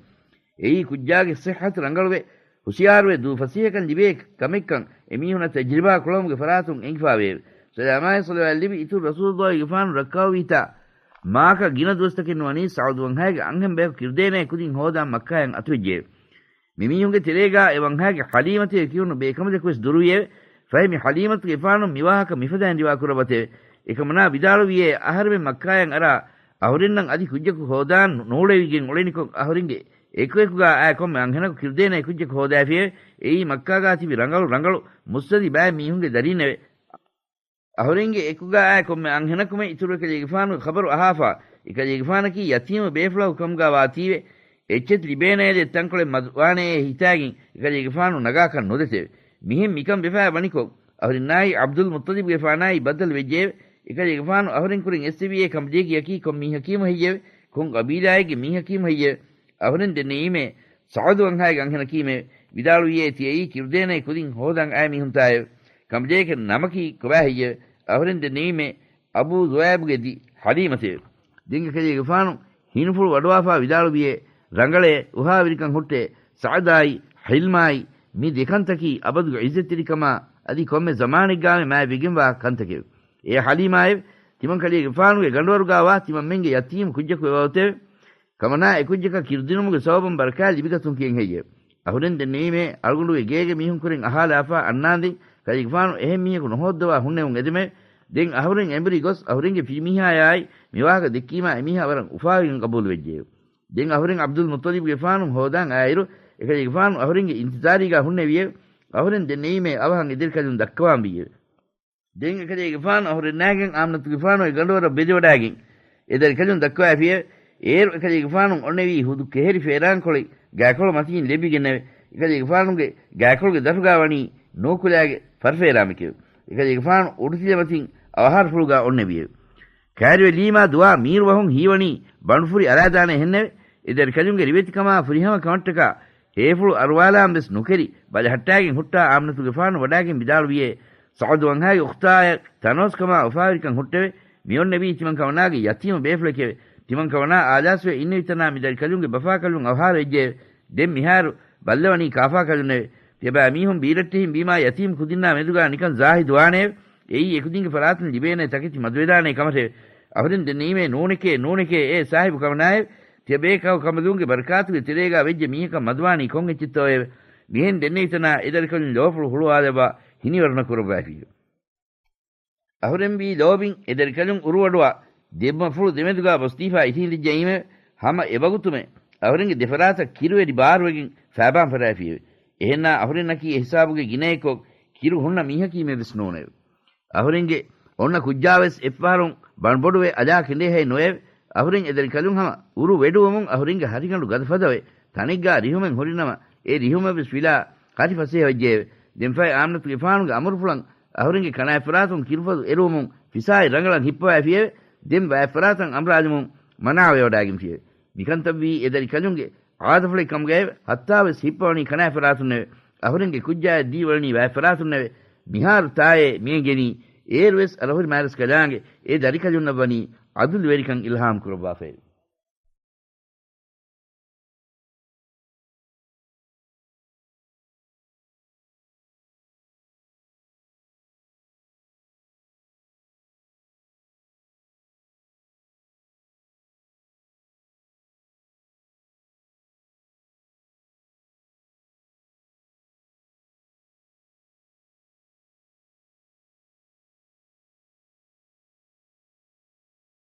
އެއީ ކުއްޖާގެ ޞިއްޙަތު ރަނގަޅުވެ، ހުޝިޔާރުވެ، ދޫ ފަސޭހަކަން ލިބޭ ކަމެއްކަން އެމީހުނަށް ތަޖްރިބާ ކުޅަވުމުގެ ފަރާތުން އެނގިފާވެއެވެ. ސަލާމާއި ޞަލަވާތް ލިބި އިތުރު ރަސޫލުއްލާހިގެފާނު ރައްކާވީތާ މާކަ ގިނަ ދުވަސްތަކެއް ނުވަނީ ސަޢުދު ވަންހާގެ އަންހެން ބަޔަކު ކިރުދޭނޭ ކުދިން ހޯދާން މައްކާޔަށް އަތުވެއްޖެއެވެ. މި މީހުންގެ ތެރޭގާ އެ ވަންހާގެ ޙަލީމަތޭ ކިޔުނު ބޭކަނބަލަކުވެސް ދުރުވިއެވެ. ފަހެ މި ޙަލީމަތުގެފާނު މިވާހަކަ މިފަދައިން ރިވާ ކުރައްވަތެވެ. އެކަމަނާ ވިދާޅުވިއޭ، އަހަރެމެން މައްކާޔަށް އަރާ އަހުރެންނަށް އަދި ކުއްޖަކު ހޯދާން ނޫޅެވިގެން އުޅެނިކޮށް، އަހުރެންގެ އެކުއެކުގާ އާ ކޮންމެ އަންހެނަކު ކިރުދޭނޭ ކުއްޖަކު ހޯދާފިއެވެ. އެއީ މައްކާގާ ތިބި ރަނގަޅު ރަނގަޅު މުއްސަދި ބައެއް މީހުންގެ ދަރީންނެވެ. އަހުރެންގެ އެކުގާ އާ ކޮންމެ އަންހެނަކުމެ އިތުރު އެކަލޭގެފާނުގެ ޚަބަރު އަހާފާ، އެކަލޭގެފާނަކީ ޔަތީމު ބޭފުޅަކު ކަމުގާ ވާތީވެ، އެއްޗެތި ލިބޭނޭލެއް ތަންކޮޅެއް މަދުވާނޭ ހިތާގެން އެކަލޭގެފާނު ނަގާކަށް ނުދެތެވެ. މިހެން މިކަން ވެފާ ވަނިކޮށް، އަހުރެންނާއި ޢަބްދުލް މުއްޠަލިބުގެފާނާއި ބައްދަލު ވެއްޖެއެވެ. އެކަލޭގެފާނު އަހުރެން ކުރިން އެއްސެވިއޭ ކަނބަލޭގެއަކީ ކޮން މީހަކީމު ހެއްޔެވެ؟ ކޮން ޤަބީލާއެއްގެ މީހަކީމު ހެއްޔެވެ؟ އަހުރެން ދެންނެވީމޭ، ސަޢުދު ވަންހާގެ އަންހެނަކީމެވެ. ވިދާޅުވިއޭ، ތިއެއީ ކިރުދޭނޭ ކުދިން ހޯދަން އައި މީހުންތާއެވެ. ކަނބަލޭގެ ނަމަކީ ކޮބާ ހެއްޔެވެ؟ އަހުރެން ދެންނެވީމޭ، އަބޫ ޒުވައިބުގެ ދި ޙަލީމަތެވެ. ދެން އެކަލޭގެފާނު ހިނިފުޅު ވަޑުވާފާ ވިދާޅުވިއޭ، ރަނގަޅޭ، އުފާވެރިކަން ހުއްޓޭ، ސަޢަދާއި ޙިލްމާއި މި ދެކަންތަކީ އަބަދުގެ ޢިއްޒަތްތެރިކަމާ އަދި ކޮންމެ ޒަމާނެއްގާމެ މާތްވެގެންވާ ކަންތަކެވެ. އޭ ޙަލީމާއެވެ! ތިމަން ކަލޭގެފާނުގެ ގަނޑުވަރުގާވާ ތިމަންމެންގެ ޔަތީމު ކުއްޖަކު އެބައޮތެވެ. ކަމަނާ އެކުއްޖަކަށް ކިރުދިނުމުގެ ސަބަބުން ބަރަކާތް ލިބިގަތުން ކިޔެން ހެއްޔެވެ؟ އަހުރެން ދެންނެވީމޭ، އަޅުގަނޑުގެ ގޭގެ މީހުންކުރެން އަހާލާފާ އަންނާނދެން، ކަލޭގެފާނު އެހެން މީހަކު ނުހޯއްދަވާ ހުންނެވުން އެދެމެވެ. ދެން އަހުރެން އެނބުރި ގޮސް އަހުރެންގެ ފިރިމީހާޔާއި މިވާހަކަ ދެއްކީމާ އެމީހާ ވަރަށް އުފާވެގެން ޤަބޫލުވެއްޖެއެވެ. ދެން އަހުރެން ޢަބްދުލް މުއްޠަލިބުގެފާނު ހޯދާން އާއިރު، އެކަލޭގެފާނު އަހުރެންގެ އިންތިޒާރީގާ ހުންނެވިއެވެ. އަހުރެން ދެންނެވީމޭ އަވަހަށް އެދެރިކަލުން ދައްކަވާންވީއެވެ. ދެން އެކަލޭގެފާނު އަހުރެންނާގެން އާމިނަތުގެފާނުގެ ގަނޑުވަރަށް ބެދެވަޑާގެން އެ ދަރިކަލުން ދައްކަވައިފިއެވެ. އޭރު އެކަލޭގެފާނު އޮންނެވީ ހުދު ކެހެރި ފޭރާންކޮޅެއް ގާކޮޅު މަތިން ލެއްވިގެންނެވެ. އެކަލޭގެފާނުގެ ގާކޮޅުގެ ދަށުގާ ވަނީ ނޫކުލާގެ ފަރުފޭރާމެކެވެ. އެކަލޭގެފާނު އުޑުތިލަމަތިން އަވަހާރަފުޅުގާ އޮންނެވިއެވެ. ކައިރިވެލީމާ ދުވާ މީރު ވަހުން ހީވަނީ ބަނޑުފުރި އަރާދާނެ ހެންނެވެ. އެ ދަރިކަލުންގެ ރިވެތިކަމާ ފުރިހަމަ ކަމަށްޓަކާ ހޭފުޅު އަރުވާލާން ވެސް ނުކެރި، ބަލަހައްޓާގެން ހުއްޓާ އާމިނަތުގެފާނު ވަޑާގެން ވިދާޅުވިއޭ، ސަޢަދު ވަންހާގެ އުޚްތާޔަށް ތަނަވަސްކަމާ އުފާވެރިކަން ހުއްޓެވެ. މިއޮންނެވީ ތިމަން ކަމަނާގެ ޔަތީމު ބޭފުޅެކެވެ. ތިމަން ކަމަނާ އާލާސްވެ އިންނެވިތަނާ މި ދަރިކަލުންގެ ބަފާކަލުން އަވަހާރަވެއްޖެއެވެ. ދެން މިހާރު ބައްލަވަނީ ކާފާކަލުންނެވެ. ތިޔަބައިމީހުން ބީރައްޓެހިން ވީމާ ޔަތީމު ކުދިންނާ މެދުގާ ނިކަން ޒާހިދުވާނެއެވެ. އެއީ އެކުދިންގެ ފަރާތުން ލިބޭނޭ ތަކެތި މަދުވެދާނޭ ކަމަށެވެ. އަހުރެން ދެންނެވީމޭ ނޫނެކޭ، ނޫނެކޭ، އޭ ސާހިބު ކަމަނާއެވެ. ތިޔަބޭކަލު ކަނބަލޫންގެ ބަރަކާތުގެ ތެރޭގާ ވެއްޖެ މީހަކަށް މަދުވާނީ ކޮން އެއްޗެއްތޯއެވެ؟ މިހެން ދެންނެވިތަނާ އެ ދަރިކަލުން ލޯފުޅު ހުޅުވާލައްވާ ހިނިވަރުނަ ކުރައްވައިފިއެވެ. އަހުރެން ވީ ލޯބިން އެ ދަރިކަލުން އުރުވަޑުވާ ދެބަފުޅު ދެމެދުގާ ބޮސްދީފާ އިށީނދެއްޖައީމެވެ. ހަމަ އެވަގުތުމެ އަހުރެންގެ ދެފަރާތަށް ކިރުވެރި ބާރުވެގެން ފައިބާން ފަރާފިއެވެ. އެހެންނާ އަހުރެންނަކީ އެ ހިސާބުގެ ގިނައެއްކޮށް ކިރު ހުންނަ މީހަކީމެވެސް ނޫނެވެ. އަހުރެންގެ އޮންނަ ކުއްޖާވެސް އެއްފަހަރުން ބަނޑުބޮޑުވެ އަލާ ކެނޑޭހައެއް ނުވެއެވެ. އަހުރެން އެ ދަރިކަލުން ހަމަ އުރު ވެޑުވަމުން އަހުރެންގެ ހަށިގަނޑު ގަދަފަދަވެ، ތަނެއްގާ ރިހުމެއް ހުރިނަމަ، އެ ރިހުމެއްވެސް ފިލާ ހަށި ފަސޭހަވެއްޖެއެވެ. ދެންފައި އާމިނަތުގެފާނުގެ އަމުރުފުޅަށް އަހުރެންގެ ކަނާތްފަރާތުން ކިރުފަދު އެރުވަމުން ފިސާއި ރަނގަޅަށް ހިއްޕަވައިފިއެވެ. ދެން ވާތްފަރާތަށް އަނބުރާލުމުން މަނާވެވަޑާގެންފިއެވެ. މިކަންތައްވީ އެ ދަރިކަލުންގެ އާދަފުޅެއް ކަމުގައެވެ. ހައްތާވެސް ހިއްޕަވަނީ ކަނާތްފަރާތުންނެވެ. އަހުރެންގެ ކުއްޖާޔަށް ދީވަޅަނީ ވާތްފަރާތުންނެވެ. މިހާރު ތާއޭ މިއެނގެނީ. އޭރުވެސް އަރަހުރި މާރަސް ކަލާނގެ އެ ދަރިކަލުންނަށްވަނީ އަދުލުވެރިކަން އިލްހާމް ކުރައްވާފައެވެ.